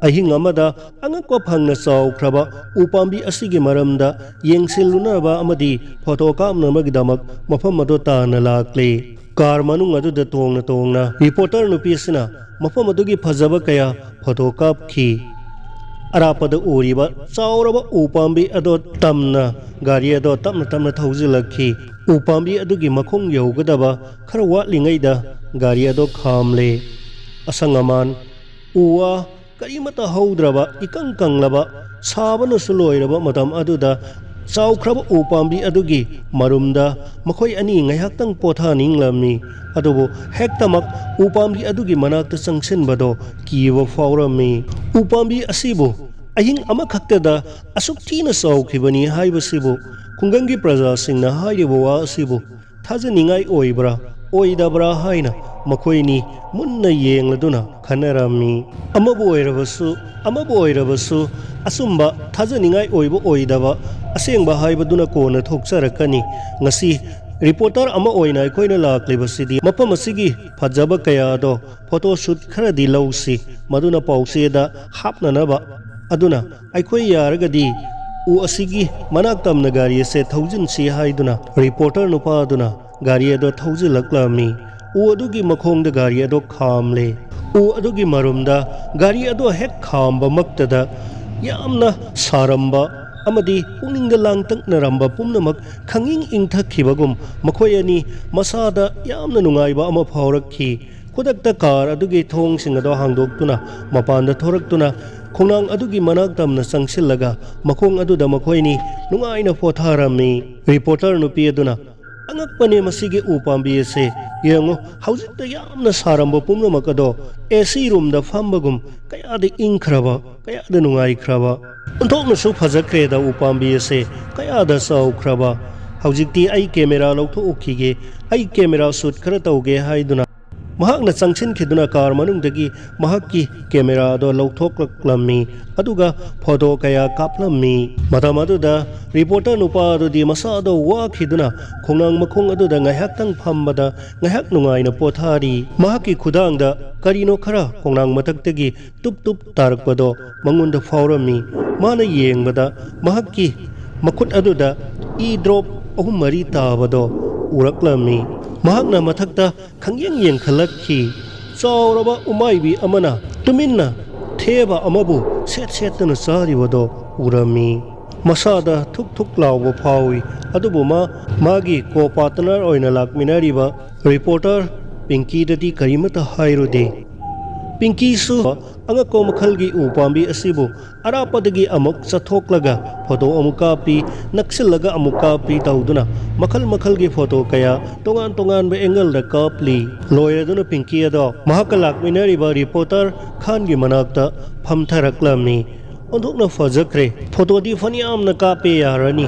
ꯑꯍꯤꯡ ꯑꯃꯗ ꯑꯉꯛꯄ ꯐꯪꯅ ꯆꯥꯎꯈ꯭ꯔꯕ ꯎꯄꯥꯝꯕꯤ ꯑꯁꯤꯒꯤ ꯃꯔꯝꯗ ꯌꯦꯡꯁꯤꯜꯂꯨꯅꯕ ꯑꯃꯗꯤ ꯐꯣꯇꯣ ꯀꯥꯞꯅꯕꯒꯤꯗꯃꯛ ꯃꯐꯝ ꯑꯗꯨ ꯇꯥꯟꯅ ꯂꯥꯛꯂꯦ꯫ ꯀꯥꯔ ꯃꯅꯨꯡ ꯑꯗꯨꯗ ꯇꯣꯡꯅ ꯇꯣꯡꯅ ꯔꯤꯄꯣꯔꯇꯔ ꯅꯨꯄꯤ ꯑꯁꯤꯅ ꯃꯐꯝ ꯑꯗꯨꯒꯤ ꯐꯖꯕ ꯀꯌꯥ ꯐꯣꯇꯣ ꯀꯥꯞꯈꯤ꯫ ꯑꯔꯥꯞꯄꯗ ꯎꯔꯤꯕ ꯆꯥꯎꯔꯕ ꯎ ꯄꯥꯝꯕꯤ ꯑꯗꯣ ꯇꯝꯅ ꯒꯥꯔꯤ ꯑꯗꯣ ꯇꯞꯅ ꯇꯞꯅ ꯊꯧꯖꯤꯜꯂꯛꯈꯤ꯫ ꯎ ꯄꯥꯝꯕꯤ ꯑꯗꯨꯒꯤ ꯃꯈꯣꯡ ꯌꯧꯒꯗꯕ ꯈꯔ ꯋꯥꯠꯂꯤꯉꯩꯗ ꯒꯥꯔꯤ ꯑꯗꯣ ꯈꯥꯝꯂꯦ꯫ ꯑꯁꯪ ꯑꯃꯥꯟ, ꯎ ꯋꯥ ꯀꯔꯤꯃꯠꯇ ꯍꯧꯗ꯭ꯔꯕ, ꯏꯀꯪ ꯀꯪꯂꯕ, ꯁꯥꯕꯅꯁꯨ ꯂꯣꯏꯔꯕ ꯃꯇꯝ ꯑꯗꯨꯗ ꯆꯥꯎꯈ꯭ꯔꯕ ꯎ ꯄꯥꯝꯕꯤ ꯑꯗꯨꯒꯤ ꯃꯔꯨꯝꯗ ꯃꯈꯣꯏ ꯑꯅꯤ ꯉꯥꯏꯍꯥꯛꯇꯪ ꯄꯣꯊꯥꯅꯤꯡꯂꯝꯃꯤ꯫ ꯑꯗꯨꯕꯨ ꯍꯦꯛꯇꯃꯛ ꯎ ꯄꯥꯝꯕꯤ ꯑꯗꯨꯒꯤ ꯃꯅꯥꯛꯇ ꯆꯪꯁꯤꯟꯕꯗꯣ ꯀꯤꯕ ꯐꯥꯎꯔꯝꯃꯤ꯫ ꯎ ꯄꯥꯝꯕꯤ ꯑꯁꯤꯕꯨ ꯑꯍꯤꯡ ꯑꯃꯈꯛꯇꯗ ꯑꯁꯨꯛ ꯊꯤꯅ ꯆꯥꯎꯈꯤꯕꯅꯤ ꯍꯥꯏꯕꯁꯤꯕꯨ ꯈꯨꯡꯒꯪꯒꯤ ꯄ꯭ꯔꯖꯥꯁꯤꯡꯅ ꯍꯥꯏꯔꯤꯕ ꯋꯥ ꯑꯁꯤꯕꯨ ꯊꯥꯖꯅꯤꯡꯉꯥꯏ ꯑꯣꯏꯕ꯭ꯔꯥ, ꯑꯣꯏꯗꯕ꯭ꯔꯥ ꯍꯥꯏꯅ ꯃꯈꯣꯏꯅꯤ ꯃꯨꯟꯅ ꯌꯦꯡꯂꯗꯨꯅ ꯈꯟꯅꯔꯝꯃꯤ꯫ ꯑꯃꯕꯨ ꯑꯣꯏꯔꯕꯁꯨ, ꯑꯃꯕꯨ ꯑꯣꯏꯔꯕꯁꯨ, ꯑꯆꯨꯝꯕ, ꯊꯥꯖꯅꯤꯡꯉꯥꯏ ꯑꯣꯏꯕ ꯑꯣꯏꯗꯕ, ꯑꯁꯦꯡꯕ ꯍꯥꯏꯕꯗꯨꯅ ꯀꯣꯟꯅ ꯊꯣꯛꯆꯔꯛꯀꯅꯤ꯫ ꯉꯁꯤ ꯔꯤꯄꯣꯔꯇꯔ ꯑꯃ ꯑꯣꯏꯅ ꯑꯩꯈꯣꯏꯅ ꯂꯥꯛꯂꯤꯕꯁꯤꯗꯤ ꯃꯐꯝ ꯑꯁꯤꯒꯤ ꯐꯖꯕ ꯀꯌꯥ ꯑꯗꯣ ꯐꯣꯇꯣ ꯁꯨꯠ ꯈꯔꯗꯤ ꯂꯧꯁꯤ, ꯃꯗꯨꯅ ꯄꯥꯎꯆꯦꯗ ꯍꯥꯞꯅꯅꯕ꯫ ꯑꯗꯨꯅ ꯑꯩꯈꯣꯏ ꯌꯥꯔꯒꯗꯤ ꯎ ꯑꯁꯤꯒꯤ ꯃꯅꯥꯛ ꯇꯝꯅ ꯒꯥꯔꯤ ꯑꯁꯦ ꯊꯧꯖꯤꯟꯁꯤ ꯍꯥꯏꯗꯨꯅ ꯔꯤꯄꯣꯔꯇꯔ ꯅꯨꯄꯥ ꯑꯗꯨꯅ ꯒꯥꯔꯤ ꯑꯗꯣ ꯊꯧꯖꯤꯜꯂꯛꯂꯝꯃꯤ꯫ ꯎ ꯑꯗꯨꯒꯤ ꯃꯈꯣꯡꯗ ꯒꯥꯔꯤ ꯑꯗꯣ ꯈꯥꯝꯂꯦ꯫ ꯎ ꯑꯗꯨꯒꯤ ꯃꯔꯨꯝꯗ ꯒꯥꯔꯤ ꯑꯗꯣ ꯍꯦꯛ ꯈꯥꯝꯕꯃꯛꯇꯗ ꯌꯥꯝꯅ ꯁꯥꯔꯝꯕ ꯑꯃꯗꯤ ꯄꯨꯛꯅꯤꯡꯗ ꯂꯥꯡꯇꯛꯅꯔꯝꯕ ꯄꯨꯝꯅꯃꯛ ꯈꯪꯏꯪ ꯏꯪꯊꯈꯤꯕꯒꯨꯝ ꯃꯈꯣꯏ ꯑꯅꯤ ꯃꯁꯥꯗ ꯌꯥꯝꯅ ꯅꯨꯡꯉꯥꯏꯕ ꯑꯃ ꯐꯥꯎꯔꯛꯈꯤ꯫ ꯈꯨꯗꯛꯇ ꯀꯥꯔ ꯑꯗꯨꯒꯤ ꯊꯣꯡꯁꯤꯡ ꯑꯗꯨ ꯍꯥꯡꯗꯣꯛꯇꯨꯅ ꯃꯄꯥꯟꯗ ꯊꯣꯔꯛꯇꯨꯅ ꯈꯣꯡꯅꯥꯡ ꯑꯗꯨꯒꯤ ꯃꯅꯥꯛ ꯇꯝꯅ ꯆꯪꯁꯤꯜꯂꯒ ꯃꯈꯣꯡ ꯑꯗꯨꯗ ꯃꯈꯣꯏꯅꯤ ꯅꯨꯡꯉꯥꯏꯅ ꯄꯣꯊꯥꯔꯝꯃꯤ꯫ ꯔꯤꯄꯣꯔꯇꯔ ꯅꯨꯄꯤ ꯑꯗꯨꯅ, "ꯑꯉꯛꯄꯅꯦ ꯃꯁꯤꯒꯤ ꯎ ꯄꯥꯝꯕꯤ ꯑꯁꯦ꯫ ꯌꯦꯡꯉꯨ, ꯍꯧꯖꯤꯛꯇ ꯌꯥꯝꯅ ꯁꯥꯔꯝꯕ ꯄꯨꯝꯅꯃꯛ ꯑꯗꯣ ꯑꯦ ꯁꯤ ꯔꯨꯝꯗ ꯐꯝꯕꯒꯨꯝ ꯀꯌꯥꯗ ꯏꯪꯈ꯭ꯔꯕ, ꯀꯌꯥꯗ ꯅꯨꯡꯉꯥꯏꯈ꯭ꯔꯕ꯫ ꯑꯣꯟꯊꯣꯛꯅꯁꯨ ꯐꯖꯈ꯭ꯔꯦꯗ ꯎ ꯄꯥꯝꯕꯤ ꯑꯁꯦ, ꯀꯌꯥꯗ ꯆꯥꯎꯈ꯭ꯔꯕ꯫ ꯍꯧꯖꯤꯛꯇꯤ ꯑꯩ ꯀꯦꯃꯦꯔꯥ ꯂꯧꯊꯣꯛꯎꯈꯤꯒꯦ, ꯑꯩ ꯀꯦꯃꯦꯔꯥ ꯁꯨꯠ ꯈꯔ ꯇꯧꯒꯦ" ꯍꯥꯏꯗꯨꯅ ꯃꯍꯥꯛꯅ ꯆꯪꯁꯤꯟꯈꯤꯗꯨꯅ ꯀꯥꯔ ꯃꯅꯨꯡꯗꯒꯤ ꯃꯍꯥꯛꯀꯤ ꯀꯦꯃꯦꯔꯥ ꯑꯗꯣ ꯂꯧꯊꯣꯛꯂꯛꯂꯝꯃꯤ꯫ ꯑꯗꯨꯒ ꯐꯣꯇꯣ ꯀꯌꯥ ꯀꯥꯞꯂꯝꯃꯤ꯫ ꯃꯇꯝ ꯑꯗꯨꯗ ꯔꯤꯄꯣꯔꯇꯔ ꯅꯨꯄꯥ ꯑꯗꯨꯗꯤ ꯃꯁꯥꯗꯣ ꯋꯥꯈꯤꯗꯨꯅ ꯈꯣꯡꯅꯥꯡ ꯃꯈꯣꯡ ꯑꯗꯨꯗ ꯉꯥꯏꯍꯥꯛꯇꯪ ꯐꯝꯕꯗ ꯉꯥꯏꯍꯥꯛ ꯅꯨꯡꯉꯥꯏꯅ ꯄꯣꯊꯥꯔꯤ꯫ ꯃꯍꯥꯛꯀꯤ ꯈꯨꯗꯥꯡꯗ ꯀꯔꯤꯅꯣ ꯈꯔ ꯈꯣꯡꯅꯥꯡ ꯃꯊꯛꯇꯒꯤ ꯇꯨꯞ ꯇꯨꯞ ꯇꯥꯔꯛꯄꯗꯣ ꯃꯉꯣꯟꯗ ꯐꯥꯎꯔꯝꯃꯤ꯫ ꯃꯥꯅ ꯌꯦꯡꯕꯗ ꯃꯍꯥꯛꯀꯤ ꯃꯈꯨꯠ ꯑꯗꯨꯗ ꯏ ꯗ꯭ꯔꯣꯞ ꯑꯍꯨꯝ ꯃꯔꯤ ꯇꯥꯕꯗꯣ ꯎꯔꯛꯂꯝꯃꯤ꯫ ꯃꯍꯥꯛꯅ ꯃꯊꯛꯇ ꯈꯪꯌꯦꯡ ꯌꯦꯡꯈꯠꯂꯛꯈꯤ꯫ ꯆꯥꯎꯔꯕ ꯎꯃꯥꯏꯕꯤ ꯑꯃꯅ ꯇꯨꯃꯤꯟꯅ ꯊꯦꯕ ꯑꯃꯕꯨ ꯁꯦꯠ ꯁꯦꯠꯇꯨꯅ ꯆꯥꯔꯤꯕꯗꯣ ꯎꯔꯝꯃꯤ꯫ ꯃꯁꯥꯗ ꯊꯨꯛ ꯊꯨꯛ ꯂꯥꯎꯕ ꯐꯥꯎꯏ꯫ ꯑꯗꯨꯕꯨ ꯃꯥ ꯃꯥꯒꯤ ꯀꯣ ꯄꯥꯔꯠꯅꯔ ꯑꯣꯏꯅ ꯂꯥꯛꯃꯤꯟꯅꯔꯤꯕ ꯔꯤꯄꯣꯔꯇꯔ ꯄꯤꯡꯀꯤꯗꯗꯤ ꯀꯔꯤꯃꯠꯇ ꯍꯥꯏꯔꯨꯗꯦ꯫ ꯄꯤꯡꯀꯤꯁꯨ ꯑꯉꯛꯄ ꯃꯈꯜꯒꯤ ꯎ ꯄꯥꯝꯕꯤ ꯑꯁꯤꯕꯨ ꯑꯔꯥꯞꯄꯗꯒꯤ ꯑꯃꯨꯛ ꯆꯠꯊꯣꯛꯂꯒ ꯐꯣꯇꯣ ꯑꯃꯨꯛ ꯀꯥꯞꯄꯤ, ꯅꯛꯁꯤꯜꯂꯒ ꯑꯃꯨꯛ ꯀꯥꯞꯄꯤ ꯇꯧꯗꯨꯅ ꯃꯈꯜ ꯃꯈꯜꯒꯤ ꯐꯣꯇꯣ ꯀꯌꯥ ꯇꯣꯉꯥꯟ ꯇꯣꯉꯥꯟꯕ ꯑꯦꯡꯒꯜꯗ ꯀꯥꯞꯂꯤ꯫ ꯂꯣꯏꯔꯗꯨꯅ ꯄꯤꯡꯀꯤ ꯑꯗꯣ ꯃꯍꯥꯛꯀ ꯂꯥꯛꯃꯤꯟꯅꯔꯤꯕ ꯔꯤꯄꯣꯔꯇꯔ ꯈꯥꯟꯒꯤ ꯃꯅꯥꯛꯇ ꯐꯝꯊꯔꯛꯂꯝꯃꯤ꯫ "ꯑꯣꯟꯊꯣꯛꯅ ꯐꯖꯈ꯭ꯔꯦ, ꯐꯣꯇꯣꯗꯤ ꯐꯅꯌꯥꯝꯅ ꯀꯥꯞꯄꯦ ꯌꯥꯔꯅꯤ"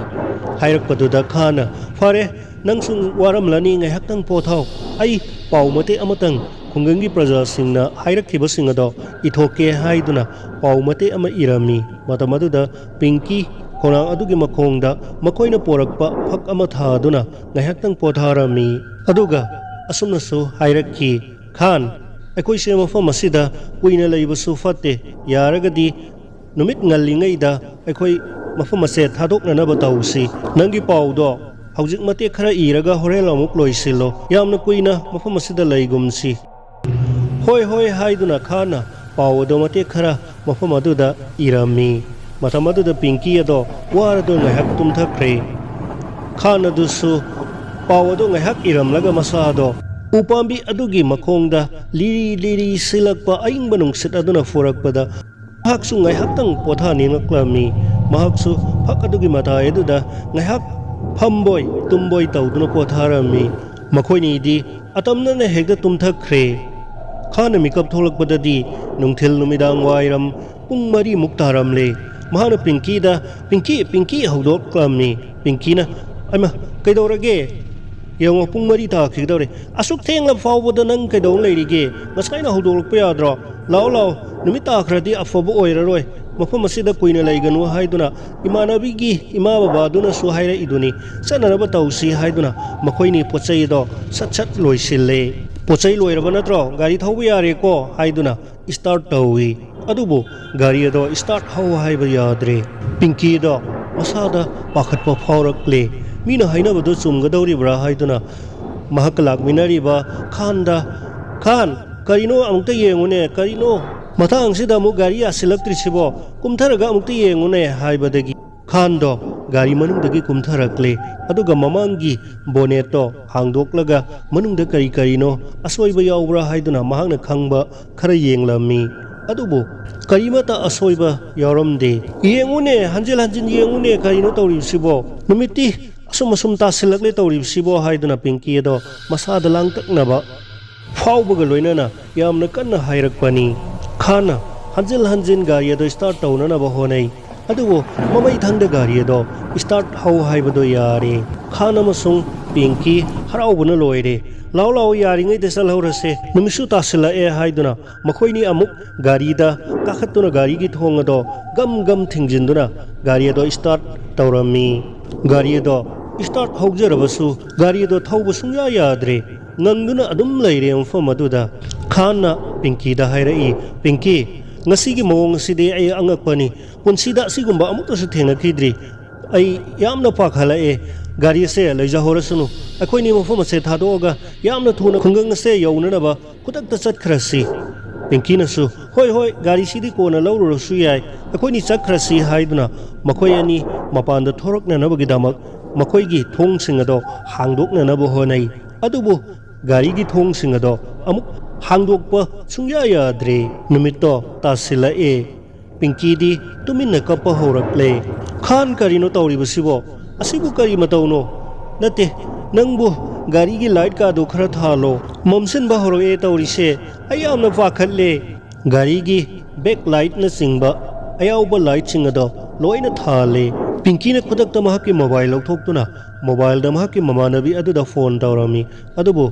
ꯍꯥꯏꯔꯛꯄꯗꯨꯗ ꯈꯥꯟꯅ, "ꯐꯔꯦ, ꯅꯪꯁꯨ ꯋꯥꯔꯝꯂꯅꯤ, ꯉꯥꯏꯍꯥꯛꯇꯪ ꯄꯣꯊꯥꯎ꯫ ꯑꯩ ꯄꯥꯎ ꯃꯇꯦꯛ ꯑꯃꯇꯪ ꯈꯨꯡꯒꯪꯒꯤ ꯄ꯭ꯔꯖꯥꯁꯤꯡꯅ ꯍꯥꯏꯔꯛꯈꯤꯕꯁꯤꯡ ꯑꯗꯣ ꯏꯊꯣꯛꯀꯦ" ꯍꯥꯏꯗꯨꯅ ꯄꯥꯎ ꯃꯇꯦꯛ ꯑꯃ ꯏꯔꯝꯃꯤ꯫ ꯃꯇꯝ ꯑꯗꯨꯗ ꯄꯤꯡꯀꯤ ꯈꯣꯡꯅꯥꯡ ꯑꯗꯨꯒꯤ ꯃꯈꯣꯡꯗ ꯃꯈꯣꯏꯅ ꯄꯣꯔꯛꯄ ꯐꯛ ꯑꯃ ꯊꯥꯗꯨꯅ ꯉꯥꯏꯍꯥꯛꯇꯪ ꯄꯣꯊꯥꯔꯝꯃꯤ꯫ ꯑꯗꯨꯒ ꯑꯁꯨꯝꯅꯁꯨ ꯍꯥꯏꯔꯛꯈꯤ, "ꯈꯥꯟ, ꯑꯩꯈꯣꯏꯁꯦ ꯃꯐꯝ ꯑꯁꯤꯗ ꯀꯨꯏꯅ ꯂꯩꯕꯁꯨ ꯐꯠꯇꯦ꯫ ꯌꯥꯔꯒꯗꯤ ꯅꯨꯃꯤꯠ ꯉꯜꯂꯤꯉꯩꯗ ꯑꯩꯈꯣꯏ ꯃꯐꯝ ꯑꯁꯦ ꯊꯥꯗꯣꯛꯅꯅꯕ ꯇꯧꯁꯤ꯫ ꯅꯪꯒꯤ ꯄꯥꯎꯗꯣ ꯍꯧꯖꯤꯛ ꯃꯇꯦꯛ ꯈꯔ ꯏꯔꯒ ꯍꯣꯔꯦꯟ ꯑꯃꯨꯛ ꯂꯣꯏꯁꯤꯜꯂꯣ꯫ ꯌꯥꯝꯅ ꯀꯨꯏꯅ ꯃꯐꯝ ꯑꯁꯤꯗ ꯂꯩꯒꯨꯝꯁꯤ"꯫ "ꯍꯣꯏ, ꯍꯣꯏ" ꯍꯥꯏꯗꯨꯅ ꯈꯥꯟꯅ ꯄꯥꯎ ꯑꯗꯨ ꯃꯇꯦꯛ ꯈꯔ ꯃꯐꯝ ꯑꯗꯨꯗ ꯏꯔꯝꯃꯤ꯫ ꯃꯇꯝ ꯑꯗꯨꯗ ꯄꯤꯡꯀꯤ ꯑꯗꯣ ꯋꯥꯔꯗꯨꯅ ꯉꯥꯏꯍꯥꯛ ꯇꯨꯝꯊꯈ꯭ꯔꯦ꯫ ꯈꯥꯟ ꯑꯗꯨꯁꯨ ꯄꯥꯎ ꯑꯗꯨ ꯉꯥꯏꯍꯥꯛ ꯏꯔꯝꯂꯒ ꯃꯁꯥ ꯑꯗꯣ ꯎꯄꯥꯝꯕꯤ ꯑꯗꯨꯒꯤ ꯃꯈꯣꯡꯗ ꯂꯤꯔꯤ ꯂꯤꯔꯤ ꯁꯤꯜꯂꯛꯄ ꯑꯏꯪꯕ ꯅꯨꯡꯁꯤꯠ ꯑꯗꯨꯅ ꯐꯨꯔꯛꯄꯗ ꯃꯍꯥꯛꯁꯨ ꯉꯥꯏꯍꯥꯛꯇꯪ ꯄꯣꯊꯥꯅꯤꯡꯂꯛꯂꯝꯃꯤ꯫ ꯃꯍꯥꯛꯁꯨ ꯐꯛ ꯑꯗꯨꯒꯤ ꯃꯇꯥꯏ ꯑꯗꯨꯗ ꯉꯥꯏꯍꯥꯛ ꯐꯝꯕꯣꯏ ꯇꯨꯝꯕꯣꯏ ꯇꯧꯗꯨꯅ ꯄꯣꯊꯥꯔꯝꯃꯤ꯫ ꯃꯈꯣꯏꯅꯤꯗꯤ ꯑꯇꯝꯅꯅ ꯍꯦꯛꯇ ꯇꯨꯝꯊꯈ꯭ꯔꯦ꯫ ꯈꯥꯟꯅ ꯃꯤꯀꯞ ꯊꯣꯛꯂꯛꯄꯗꯗꯤ ꯅꯨꯡꯊꯤꯜ ꯅꯨꯃꯤꯗꯥꯡ ꯋꯥꯏꯔꯝ ꯄꯨꯡ ꯃꯔꯤꯃꯨꯛ ꯇꯥꯔꯝꯂꯦ꯫ ꯃꯍꯥꯛꯅ ꯄꯤꯡꯀꯤꯗ, "ꯄꯤꯡꯀꯤ, ꯄꯤꯡꯀꯤ!" ꯍꯧꯗꯣꯛꯂꯝꯃꯤ꯫ ꯄꯤꯡꯀꯤꯅ, "ꯑꯩꯃ, ꯀꯩꯗꯧꯔꯒꯦ? ꯌꯦꯡꯉꯣ, ꯄꯨꯡ ꯃꯔꯤ ꯇꯥꯈꯤꯒꯗꯧꯔꯦ꯫ ꯑꯁꯨꯛ ꯊꯦꯡꯂ ꯐꯥꯎꯕꯗ ꯅꯪ ꯀꯩꯗꯧ ꯂꯩꯔꯤꯒꯦ? ꯉꯁꯥꯏꯅ ꯍꯧꯗꯣꯛꯂꯛꯄ ꯌꯥꯗ꯭ꯔꯣ? ꯂꯥꯛꯑꯣ, ꯂꯥꯛꯑꯣ, ꯅꯨꯃꯤꯠ ꯇꯥꯈ꯭ꯔꯗꯤ ꯑꯐꯕ ꯑꯣꯏꯔꯔꯣꯏ꯫ ꯃꯐꯝ ꯑꯁꯤꯗ ꯀꯨꯏꯅ ꯂꯩꯒꯅꯨ" ꯍꯥꯏꯗꯨꯅ ꯏꯃꯥꯟꯅꯕꯤꯒꯤ ꯏꯃꯥ ꯕꯕꯥꯗꯨꯅꯁꯨ ꯍꯥꯏꯔꯛꯏꯗꯨꯅꯤ꯫ "ꯆꯠꯅꯅꯕ ꯇꯧꯁꯤ" ꯍꯥꯏꯗꯨꯅ ꯃꯈꯣꯏꯅꯤ ꯄꯣꯠ ꯆꯩ ꯑꯗꯣ ꯁꯠ ꯁꯠ ꯂꯣꯏꯁꯤꯜꯂꯦ꯫ "ꯄꯣꯠ ꯆꯩ ꯂꯣꯏꯔꯕ ꯅꯠꯇ꯭ꯔꯣ? ꯒꯥꯔꯤ ꯊꯧꯕ ꯌꯥꯔꯦꯀꯣ" ꯍꯥꯏꯗꯨꯅ ꯏꯁꯇꯥꯔꯠ ꯇꯧꯏ꯫ ꯑꯗꯨꯕꯨ ꯒꯥꯔꯤ ꯑꯗꯣ ꯏꯁꯇꯥꯔꯠ ꯍꯧ ꯍꯥꯏꯕ ꯌꯥꯗ꯭ꯔꯦ꯫ ꯄꯤꯡꯀꯤꯗꯣ ꯃꯁꯥꯗ ꯄꯥꯈꯠꯄ ꯐꯥꯎꯔꯛꯂꯦ꯫ ꯃꯤꯅ ꯍꯥꯏꯅꯕꯗꯨ ꯆꯨꯝꯒꯗꯧꯔꯤꯕ꯭ꯔꯥ ꯍꯥꯏꯗꯨꯅ ꯃꯍꯥꯛꯀ ꯂꯥꯛꯃꯤꯟꯅꯔꯤꯕ ꯈꯥꯟꯗ, "ꯈꯥꯟ, ꯀꯔꯤꯅꯣ? ꯑꯃꯨꯛꯇ ꯌꯦꯡꯉꯨꯅꯦ, ꯀꯔꯤꯅꯣ? ꯃꯇꯥꯡꯁꯤꯗ ꯑꯃꯨꯛ ꯒꯥꯔꯤ ꯌꯥꯁꯤꯜꯂꯛꯇ꯭ꯔꯤꯁꯤꯕꯣ? ꯀꯨꯝꯊꯔꯒ ꯑꯃꯨꯛꯇ ꯌꯦꯡꯉꯨꯅꯦ" ꯍꯥꯏꯕꯗꯒꯤ ꯈꯥꯟꯗꯣ ꯒꯥꯔꯤ ꯃꯅꯨꯡꯗꯒꯤ ꯀꯨꯝꯊꯔꯛꯂꯦ꯫ ꯑꯗꯨꯒ ꯃꯃꯥꯡꯒꯤ ꯕꯣꯅꯦꯠꯇꯣ ꯍꯥꯡꯗꯣꯛꯂꯒ ꯃꯅꯨꯡꯗ ꯀꯔꯤ ꯀꯔꯤꯅꯣ ꯑꯁꯣꯏꯕ ꯌꯥꯎꯕ꯭ꯔꯥ ꯍꯥꯏꯗꯨꯅ ꯃꯍꯥꯛꯅ ꯈꯪꯕ ꯈꯔ ꯌꯦꯡꯂꯝꯃꯤ꯫ ꯑꯗꯨꯕꯨ ꯀꯔꯤꯃꯠꯇ ꯑꯁꯣꯏꯕ ꯌꯥꯎꯔꯝꯗꯦ꯫ "ꯌꯦꯡꯉꯨꯅꯦ, ꯍꯟꯖꯤꯟ ꯍꯟꯖꯤꯟ ꯌꯦꯡꯉꯨꯅꯦ, ꯀꯔꯤꯅꯣ ꯇꯧꯔꯤꯕꯁꯤꯕꯣ? ꯅꯨꯃꯤꯠꯇꯤ ꯑꯁꯨꯝ ꯑꯁꯨꯝ ꯇꯥꯁꯤꯜꯂꯛꯂꯦ ꯇꯧꯔꯤꯕꯁꯤꯕꯣ?" ꯍꯥꯏꯗꯨꯅ ꯄꯤꯡꯀꯤ ꯑꯗꯣ ꯃꯁꯥꯗ ꯂꯥꯡꯇꯛꯅꯕ ꯐꯥꯎꯕꯒ ꯂꯣꯏꯅꯅ ꯌꯥꯝꯅ ꯀꯟꯅ ꯍꯥꯏꯔꯛꯄꯅꯤ꯫ ꯈꯥꯟꯅ ꯍꯟꯖꯤꯟ ꯍꯟꯖꯤꯟ ꯒꯥꯔꯤ ꯑꯗꯣ ꯏꯁꯇꯥꯔꯠ ꯇꯧꯅꯅꯕ ꯍꯣꯠꯅꯩ꯫ ꯑꯗꯨꯕꯨ ꯃꯃꯩꯊꯪꯗ ꯒꯥꯔꯤ ꯑꯗꯣ ꯏꯁꯇꯥꯔꯠ ꯍꯧ ꯍꯥꯏꯕꯗꯣ ꯌꯥꯔꯦ꯫ ꯈꯥꯟ ꯑꯃꯁꯨꯡ ꯄꯤꯡꯀꯤ ꯍꯔꯥꯎꯕꯅ ꯂꯣꯏꯔꯦ꯫ "ꯂꯥꯎ ꯂꯥꯎ, ꯌꯥꯔꯤꯉꯩꯗ ꯆꯠꯍꯧꯔꯁꯦ, ꯅꯨꯃꯤꯠꯁꯨ ꯇꯥꯁꯤꯜꯂꯛꯑꯦ" ꯍꯥꯏꯗꯨꯅ ꯃꯈꯣꯏꯅꯤ ꯑꯃꯨꯛ ꯒꯥꯔꯤꯗ ꯀꯥꯈꯠꯇꯨꯅ ꯒꯥꯔꯤꯒꯤ ꯊꯣꯡ ꯑꯗꯣ ꯒꯝ ꯒꯝ ꯊꯤꯡꯖꯤꯟꯗꯨꯅ ꯒꯥꯔꯤ ꯑꯗꯣ ꯏꯁꯇꯥꯔꯠ ꯇꯧꯔꯝꯃꯤ꯫ ꯒꯥꯔꯤ ꯑꯗꯣ ꯏꯁꯇꯥꯔꯠ ꯍꯧꯖꯔꯕꯁꯨ ꯒꯥꯔꯤ ꯑꯗꯣ ꯊꯧꯕ ꯁꯨꯡꯌꯥ ꯌꯥꯗ꯭ꯔꯦ꯫ ꯉꯪꯗꯨꯅ ꯑꯗꯨꯝ ꯂꯩꯔꯦ ꯃꯐꯝ ꯑꯗꯨꯗ꯫ ꯈꯥꯟꯅ ꯄꯤꯡꯀꯤꯗ ꯍꯥꯏꯔꯛꯏ, "ꯄꯤꯡꯀꯤ, ꯉꯁꯤꯒꯤ ꯃꯑꯣꯡ ꯑꯁꯤꯗꯤ ꯑꯩ ꯑꯉꯛꯄꯅꯤ꯫ ꯄꯨꯟꯁꯤꯗ ꯑꯁꯤꯒꯨꯝꯕ ꯑꯃꯨꯛꯇꯁꯨ ꯊꯦꯡꯅꯈꯤꯗ꯭ꯔꯤ꯫ ꯑꯩ ꯌꯥꯝꯅ ꯄꯥꯈꯠꯂꯛꯑꯦ꯫ ꯒꯥꯔꯤꯁꯦ ꯂꯩꯖꯍꯧꯔꯁꯅꯨ꯫ ꯑꯩꯈꯣꯏꯅꯤ ꯃꯐꯝ ꯑꯁꯦ ꯊꯥꯗꯣꯛꯑꯒ ꯌꯥꯝꯅ ꯊꯨꯅ ꯈꯨꯡꯒꯪ ꯑꯁꯦ ꯌꯧꯅꯅꯕ ꯈꯨꯗꯛꯇ ꯆꯠꯈ꯭ꯔꯁꯤ"꯫ ꯄꯤꯡꯀꯤꯅꯁꯨ, "ꯍꯣꯏ, ꯍꯣꯏ, ꯒꯥꯔꯤꯁꯤꯗꯤ ꯀꯣꯟꯅ ꯂꯧꯔꯨꯔꯁꯨ ꯌꯥꯏ, ꯑꯩꯈꯣꯏꯅꯤ ꯆꯠꯈ꯭ꯔꯁꯤ" ꯍꯥꯏꯗꯨꯅ ꯃꯈꯣꯏ ꯑꯅꯤ ꯃꯄꯥꯟꯗ ꯊꯣꯔꯛꯅꯅꯕꯒꯤꯗꯃꯛ ꯃꯈꯣꯏꯒꯤ ꯊꯣꯡꯁꯤꯡ ꯑꯗꯣ ꯍꯥꯡꯗꯣꯛꯅꯅꯕ ꯍꯣꯠꯅꯩ꯫ ꯑꯗꯨꯕꯨ ꯒꯥꯔꯤꯒꯤ ꯊꯣꯡꯁꯤꯡ ꯑꯗꯣ ꯑꯃꯨꯛ ꯍꯥꯡꯗꯣꯛꯄ ꯁꯨꯡꯌꯥ ꯌꯥꯗ꯭ꯔꯦ꯫ ꯅꯨꯃꯤꯠꯇꯣ ꯇꯥꯁꯤꯜꯂꯛꯑꯦ꯫ ꯄꯤꯡꯀꯤꯗꯤ ꯇꯨꯃꯤꯟꯅ ꯀꯞꯄ ꯍꯧꯔꯛꯂꯦ꯫ "ꯈꯥꯟ, ꯀꯔꯤꯅꯣ ꯇꯧꯔꯤꯕꯁꯤꯕꯣ? ꯑꯁꯤꯕꯨ ꯀꯔꯤ ꯃꯇꯧꯅꯣ? ꯅꯠꯇꯦ, ꯅꯪꯕꯨ ꯒꯥꯔꯤꯒꯤ ꯂꯥꯏꯠ ꯀꯥꯗꯣ ꯈꯔ ꯊꯥꯜꯂꯣ꯫ ꯃꯝꯁꯤꯟꯕ ꯍꯧꯔꯛꯑꯦ ꯇꯧꯔꯤꯁꯦ꯫ ꯑꯩ ꯌꯥꯝꯅ ꯄꯥꯈꯠꯂꯦ"꯫ ꯒꯥꯔꯤꯒꯤ ꯕꯦꯛ ꯂꯥꯏꯠꯅꯆꯤꯡꯕ ꯑꯌꯥꯎꯕ ꯂꯥꯏꯠꯁꯤꯡ ꯑꯗꯣ ꯂꯣꯏꯅ ꯊꯥꯜꯂꯦ꯫ ꯄꯤꯡꯀꯤꯅ ꯈꯨꯗꯛꯇ ꯃꯍꯥꯛꯀꯤ ꯃꯣꯕꯥꯏꯜ ꯂꯧꯊꯣꯛꯇꯨꯅ ꯃꯣꯕꯥꯏꯜꯗ ꯃꯍꯥꯛꯀꯤ ꯃꯃꯥꯟꯅꯕꯤ ꯑꯗꯨꯗ ꯐꯣꯟ ꯇꯧꯔꯝꯃꯤ꯫ ꯑꯗꯨꯕꯨ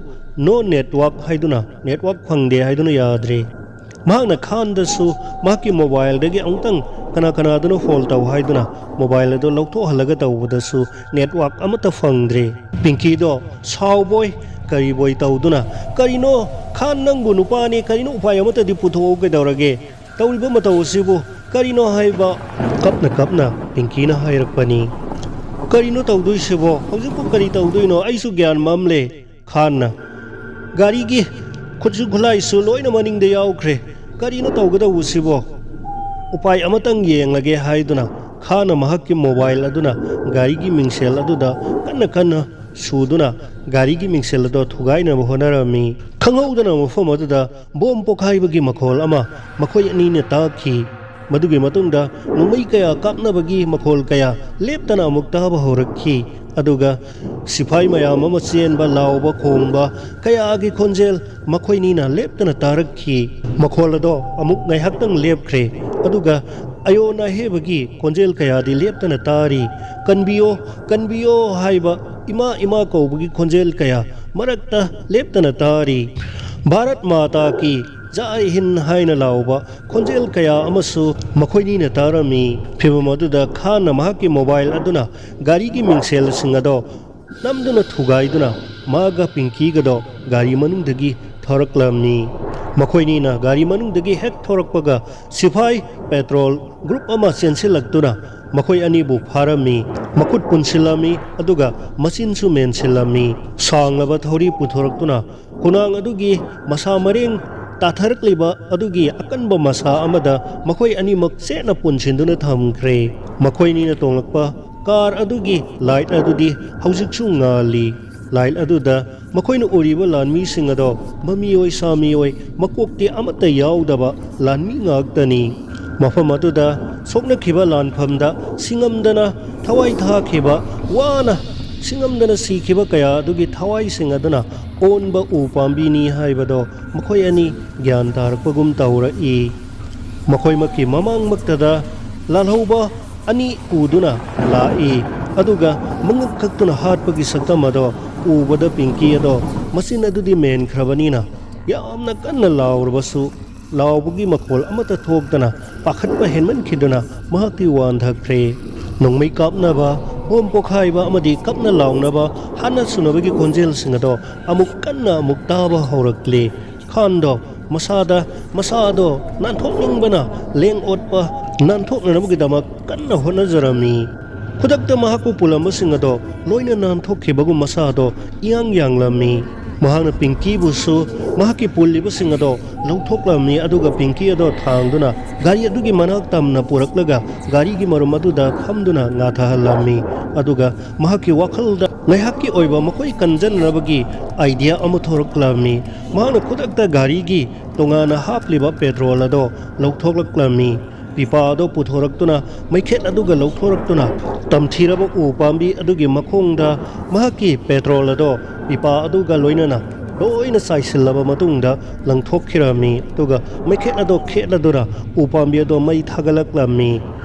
"ꯅꯣ ꯅꯦꯠꯋꯥꯛ" ꯍꯥꯏꯗꯨꯅ, ꯅꯦꯠꯋꯥꯛ ꯐꯪꯗꯦ ꯍꯥꯏꯗꯨꯅ ꯌꯥꯗ꯭ꯔꯦ꯫ ꯃꯍꯥꯛꯅ ꯈꯥꯟꯗꯁꯨ ꯃꯍꯥꯛꯀꯤ ꯃꯣꯕꯥꯏꯜꯗꯒꯤ ꯑꯃꯨꯛꯇꯪ ꯀꯅꯥ ꯀꯅꯥꯗꯅꯣ ꯐꯣꯟ ꯇꯧ ꯍꯥꯏꯗꯨꯅ ꯃꯣꯕꯥꯏꯜ ꯑꯗꯨ ꯂꯧꯊꯣꯛꯍꯜꯂꯒ ꯇꯧꯕꯗꯁꯨ ꯅꯦꯠꯋꯥꯛ ꯑꯃꯠꯇ ꯐꯪꯗ꯭ꯔꯦ꯫ ꯄꯤꯡꯀꯤꯗꯣ ꯁꯥꯎꯕꯣꯏ ꯀꯔꯤꯕꯣꯏ ꯇꯧꯗꯨꯅ, "ꯀꯔꯤꯅꯣ? ꯈꯥꯟ, ꯅꯪꯕꯨ ꯅꯨꯄꯥꯅꯤ, ꯀꯔꯤꯅꯣ ꯎꯄꯥꯏ ꯑꯃꯠꯇꯗꯤ ꯄꯨꯊꯣꯛꯎ ꯀꯩꯗꯧꯔꯒꯦ? ꯇꯧꯔꯤꯕ ꯃꯇꯧ ꯑꯁꯤꯕꯨ ꯀꯔꯤꯅꯣ?" ꯍꯥꯏꯕ ꯀꯞꯅ ꯀꯞꯅ ꯄꯤꯡꯀꯤꯅ ꯍꯥꯏꯔꯛꯄꯅꯤ꯫ "ꯀꯔꯤꯅꯣ ꯇꯧꯗꯣꯏꯁꯤꯕꯣ? ꯍꯧꯖꯤꯛꯄꯨ ꯀꯔꯤ ꯇꯧꯗꯣꯏꯅꯣ? ꯑꯩꯁꯨ ꯒ꯭ꯌꯥꯟ ꯃꯝꯂꯦ"꯫ ꯈꯥꯟꯅ, "ꯒꯥꯔꯤꯒꯤ ꯈꯨꯠꯁꯨ ꯈꯨꯠꯂꯥꯏꯁꯨ ꯂꯣꯏꯅ ꯃꯅꯤꯡꯗ ꯌꯥꯎꯈ꯭ꯔꯦ꯫ ꯀꯔꯤꯅꯣ ꯇꯧꯒꯗꯧꯕꯁꯤꯕꯣ? ꯎꯄꯥꯏ ꯑꯃꯇꯪ ꯌꯦꯡꯂꯒꯦ" ꯍꯥꯏꯗꯨꯅ ꯈꯥꯟꯅ ꯃꯍꯥꯛꯀꯤ ꯃꯣꯕꯥꯏꯜ ꯑꯗꯨꯅ ꯒꯥꯔꯤꯒꯤ ꯃꯤꯡꯁꯦꯜ ꯑꯗꯨꯗ ꯀꯟꯅ ꯀꯟꯅ ꯁꯨꯗꯨꯅ ꯒꯥꯔꯤꯒꯤ ꯃꯤꯡꯁꯦꯜ ꯑꯗꯨ ꯊꯨꯒꯥꯏꯅꯕ ꯍꯣꯠꯅꯔꯝꯃꯤ꯫ ꯈꯪꯍꯧꯗꯅ ꯃꯐꯝ ꯑꯗꯨꯗ ꯕꯣꯝ ꯄꯣꯈꯥꯏꯕꯒꯤ ꯃꯈꯣꯜ ꯑꯃ ꯃꯈꯣꯏ ꯑꯅꯤꯅ ꯇꯥꯈꯤ꯫ ꯃꯗꯨꯒꯤ ꯃꯇꯨꯡꯗ ꯅꯣꯡꯃꯩ ꯀꯌꯥ ꯀꯥꯞꯅꯕꯒꯤ ꯃꯈꯣꯜ ꯀꯌꯥ ꯂꯦꯞꯇꯅ ꯑꯃꯨꯛ ꯇꯥꯕ ꯍꯧꯔꯛꯈꯤ꯫ ꯑꯗꯨꯒ ꯁꯤꯐꯥꯏ ꯃꯌꯥꯝ ꯑꯃ ꯆꯦꯟꯕ, ꯂꯥꯎꯕ, ꯈꯣꯡꯕ ꯀꯌꯥꯒꯤ ꯈꯣꯟꯖꯦꯜ ꯃꯈꯣꯏꯅꯤꯅ ꯂꯦꯞꯇꯅ ꯇꯥꯔꯛꯈꯤ꯫ ꯃꯈꯣꯜ ꯑꯗꯣ ꯑꯃꯨꯛ ꯉꯥꯏꯍꯥꯛꯇꯪ ꯂꯦꯞꯈ꯭ꯔꯦ꯫ ꯑꯗꯨꯒ ꯑꯌꯣꯟ ꯑꯍꯦꯕꯒꯤ ꯈꯣꯟꯖꯦꯜ ꯀꯌꯥꯗꯤ ꯂꯦꯞꯇꯅ ꯇꯥꯔꯤ꯫ "ꯀꯟꯕꯤꯌꯣ, ꯀꯟꯕꯤꯌꯣ" ꯍꯥꯏꯕ, "ꯏꯃꯥ, ꯏꯃꯥ" ꯀꯧꯕꯒꯤ ꯈꯣꯟꯖꯦꯜ ꯀꯌꯥ ꯃꯔꯛꯇ ꯂꯦꯞꯇꯅ ꯇꯥꯔꯤ꯫ "ꯚꯥꯔꯠ ꯃꯥꯇꯥ ꯀꯤ ꯖꯥꯏ ꯍꯤꯟ" ꯍꯥꯏꯅ ꯂꯥꯎꯕ ꯈꯣꯟꯖꯦꯜ ꯀꯌꯥ ꯑꯃꯁꯨ ꯃꯈꯣꯏꯅꯤꯅ ꯇꯥꯔꯝꯃꯤ꯫ ꯐꯤꯚꯝ ꯑꯗꯨꯗ ꯈꯥꯟꯅ ꯃꯍꯥꯛꯀꯤ ꯃꯣꯕꯥꯏꯜ ꯑꯗꯨꯅ ꯒꯥꯔꯤꯒꯤ ꯃꯤꯡꯁꯦꯜꯁꯤꯡ ꯑꯗꯣ ꯅꯝꯗꯨꯅ ꯊꯨꯒꯥꯏꯗꯨꯅ ꯃꯥꯒ ꯄꯤꯡꯀꯤꯒꯗꯣ ꯒꯥꯔꯤ ꯃꯅꯨꯡꯗꯒꯤ ꯊꯣꯔꯛꯂꯝꯃꯤ꯫ ꯃꯈꯣꯏꯅꯤꯅ ꯒꯥꯔꯤ ꯃꯅꯨꯡꯗꯒꯤ ꯍꯦꯛ ꯊꯣꯔꯛꯄꯒ ꯁꯤꯐꯥꯏ ꯄꯦꯇ꯭ꯔꯣꯜ ꯒ꯭ꯔꯨꯞ ꯑꯃ ꯆꯦꯟꯁꯤꯜꯂꯛꯇꯨꯅ ꯃꯈꯣꯏ ꯑꯅꯤꯕꯨ ꯐꯥꯔꯝꯃꯤ꯫ ꯃꯈꯨꯠ ꯄꯨꯟꯁꯤꯜꯂꯝꯃꯤ, ꯑꯗꯨꯒ ꯃꯆꯤꯟꯁꯨ ꯃꯦꯟꯁꯤꯜꯂꯝꯃꯤ꯫ ꯁꯥꯡꯂꯕ ꯊꯧꯔꯤ ꯄꯨꯊꯣꯔꯛꯇꯨꯅ ꯈꯨꯅꯥꯡ ꯑꯗꯨꯒꯤ ꯃꯁꯥ ꯃꯔꯦꯡ ꯇꯥꯊꯔꯛꯂꯤꯕ ꯑꯗꯨꯒꯤ ꯑꯀꯟꯕ ꯃꯁꯥ ꯑꯃꯗ ꯃꯈꯣꯏ ꯑꯅꯤꯃꯛ ꯆꯦꯠꯅ ꯄꯨꯟꯁꯤꯟꯗꯨꯅ ꯊꯝꯈ꯭ꯔꯦ꯫ ꯃꯈꯣꯏꯅꯤꯅ ꯇꯣꯡꯂꯛꯄ ꯀꯥꯔ ꯑꯗꯨꯒꯤ ꯂꯥꯏꯠ ꯑꯗꯨꯗꯤ ꯍꯧꯖꯤꯛꯁꯨ ꯉꯥꯜꯂꯤ꯫ ꯂꯥꯏꯠ ꯑꯗꯨꯗ ꯃꯈꯣꯏꯅ ꯎꯔꯤꯕ ꯂꯥꯟꯃꯤꯁꯤꯡ ꯑꯗꯣ ꯃꯃꯤꯑꯣꯏ ꯁꯥꯃꯤꯑꯣꯏ ꯃꯀꯣꯛꯇꯤ ꯑꯃꯠꯇ ꯌꯥꯎꯗꯕ ꯂꯥꯟꯃꯤ ꯉꯥꯛꯇꯅꯤ꯫ ꯃꯐꯝ ꯑꯗꯨꯗ ꯁꯣꯛꯅꯈꯤꯕ ꯂꯥꯟꯐꯝꯗ ꯁꯤꯡꯉꯝꯗꯅ ꯊꯋꯥꯏ ꯊꯥꯈꯤꯕ, ꯋꯥꯅ ꯁꯤꯡꯉꯝꯗꯅ ꯁꯤꯈꯤꯕ ꯀꯌꯥ ꯑꯗꯨꯒꯤ ꯊꯋꯥꯏꯁꯤꯡ ꯑꯗꯨꯅ ꯑꯣꯟꯕ ꯎ ꯄꯥꯝꯕꯤꯅꯤ ꯍꯥꯏꯕꯗꯣ ꯃꯈꯣꯏ ꯑꯅꯤ ꯒ꯭ꯌꯥꯟ ꯇꯥꯔꯛꯄꯒꯨꯝ ꯇꯧꯔꯛꯏ꯫ ꯃꯈꯣꯏꯃꯛꯀꯤ ꯃꯃꯥꯡꯃꯛꯇꯗ ꯂꯥꯜꯍꯧꯕ ꯑꯅꯤ ꯄꯨꯗꯨꯅ ꯂꯥꯛꯏ꯫ ꯑꯗꯨꯒ ꯃꯉꯛ ꯀꯛꯇꯨꯅ ꯍꯥꯠꯄꯒꯤ ꯁꯛꯇꯝ ꯑꯗꯣ ꯎꯕꯗ ꯄꯤꯡꯀꯤ ꯑꯗꯣ ꯃꯆꯤꯟ ꯑꯗꯨꯗꯤ ꯃꯦꯟꯈ꯭ꯔꯕꯅꯤꯅ ꯌꯥꯝꯅ ꯀꯟꯅ ꯂꯥꯎꯔꯕꯁꯨ ꯂꯥꯎꯕꯒꯤ ꯃꯈꯣꯜ ꯑꯃꯠꯇ ꯊꯣꯛꯇꯅ ꯄꯥꯈꯠꯄ ꯍꯦꯟꯃꯟꯈꯤꯗꯨꯅ ꯃꯍꯥꯛꯇꯤ ꯋꯥꯟꯊꯈ꯭ꯔꯦ꯫ ꯅꯣꯡꯃꯩ ꯀꯥꯞꯅꯕ, ꯕꯣꯝ ꯄꯣꯈꯥꯏꯕ ꯑꯃꯗꯤ ꯀꯞꯅ ꯂꯥꯎꯅꯕ ꯍꯥꯠꯅ ꯁꯨꯅꯕꯒꯤ ꯈꯣꯟꯖꯦꯜꯁꯤꯡ ꯑꯗꯣ ꯑꯃꯨꯛ ꯀꯟꯅ ꯑꯃꯨꯛ ꯇꯥꯕ ꯍꯧꯔꯛꯂꯦ꯫ ꯈꯥꯟꯗꯣ ꯃꯁꯥꯗ, ꯃꯁꯥꯗꯣ ꯅꯥꯟꯊꯣꯛꯅꯤꯡꯕꯅ ꯂꯦꯡ ꯑꯣꯠꯄ ꯅꯥꯟꯊꯣꯛꯅꯅꯕꯒꯤꯗꯃꯛ ꯀꯟꯅ ꯍꯣꯠꯅꯖꯔꯝꯃꯤ꯫ ꯈꯨꯗꯛꯇ ꯃꯍꯥꯛꯄꯨ ꯄꯨꯜꯂꯝꯕꯁꯤꯡ ꯑꯗꯣ ꯂꯣꯏꯅ ꯅꯥꯟꯊꯣꯛꯈꯤꯕꯒꯨꯝ ꯃꯁꯥꯗꯣ ꯏꯌꯥꯡ ꯌꯥꯡꯂꯝꯃꯤ꯫ ꯃꯍꯥꯛꯅ ꯄꯤꯡꯀꯤꯕꯨꯁꯨ ꯃꯍꯥꯛꯀꯤ ꯄꯨꯜꯂꯤꯕꯁꯤꯡ ꯑꯗꯣ ꯂꯧꯊꯣꯛꯂꯝꯃꯤ, ꯑꯗꯨꯒ ꯄꯤꯡꯀꯤ ꯑꯗꯣ ꯊꯥꯡꯗꯨꯅ ꯒꯥꯔꯤ ꯑꯗꯨꯒꯤ ꯃꯅꯥꯛ ꯇꯝꯅ ꯄꯨꯔꯛꯂꯒ ꯒꯥꯔꯤꯒꯤ ꯃꯔꯨꯝ ꯑꯗꯨꯗ ꯐꯝꯗꯨꯅ ꯉꯥꯊꯍꯜꯂꯝꯃꯤ꯫ ꯑꯗꯨꯒ ꯃꯍꯥꯛꯀꯤ ꯋꯥꯈꯜꯗ ꯉꯥꯏꯍꯥꯛꯀꯤ ꯑꯣꯏꯕ ꯃꯈꯣꯏ ꯀꯟꯖꯟꯅꯕꯒꯤ ꯑꯥꯏꯗꯤꯌꯥ ꯑꯃ ꯊꯣꯔꯛꯂꯝꯃꯤ꯫ ꯃꯍꯥꯛꯅ ꯈꯨꯗꯛꯇ ꯒꯥꯔꯤꯒꯤ ꯇꯣꯉꯥꯟꯅ ꯍꯥꯞꯂꯤꯕ ꯄꯦꯇ꯭ꯔꯣꯜ ꯑꯗꯣ ꯂꯧꯊꯣꯛꯂꯛꯂꯝꯃꯤ꯫ ꯄꯤꯄꯥ ꯑꯗꯣ ꯄꯨꯊꯣꯔꯛꯇꯨꯅ ꯃꯩꯈꯦꯠ ꯑꯗꯨꯒ ꯂꯧꯊꯣꯔꯛꯇꯨꯅ ꯇꯝꯊꯤꯔꯕ ꯎ ꯄꯥꯝꯕꯤ ꯑꯗꯨꯒꯤ ꯃꯈꯣꯡꯗ ꯃꯍꯥꯛꯀꯤ ꯄꯦꯇ꯭ꯔꯣꯜ ꯑꯗꯣ ꯄꯤꯄꯥ ꯑꯗꯨꯒ ꯂꯣꯏꯅꯅ ꯂꯣꯏꯅ ꯆꯥꯏꯁꯤꯜꯂꯕ ꯃꯇꯨꯡꯗ ꯂꯪꯊꯣꯛꯈꯤꯔꯝꯃꯤ꯫ ꯑꯗꯨꯒ ꯃꯩꯈꯦꯠ ꯑꯗꯣ ꯈꯦꯠꯂꯗꯨꯅ ꯎ ꯄꯥꯝꯕꯤ ꯑꯗꯣ ꯃꯩ ꯊꯥꯒꯠꯂꯛꯂꯝꯃꯤ꯫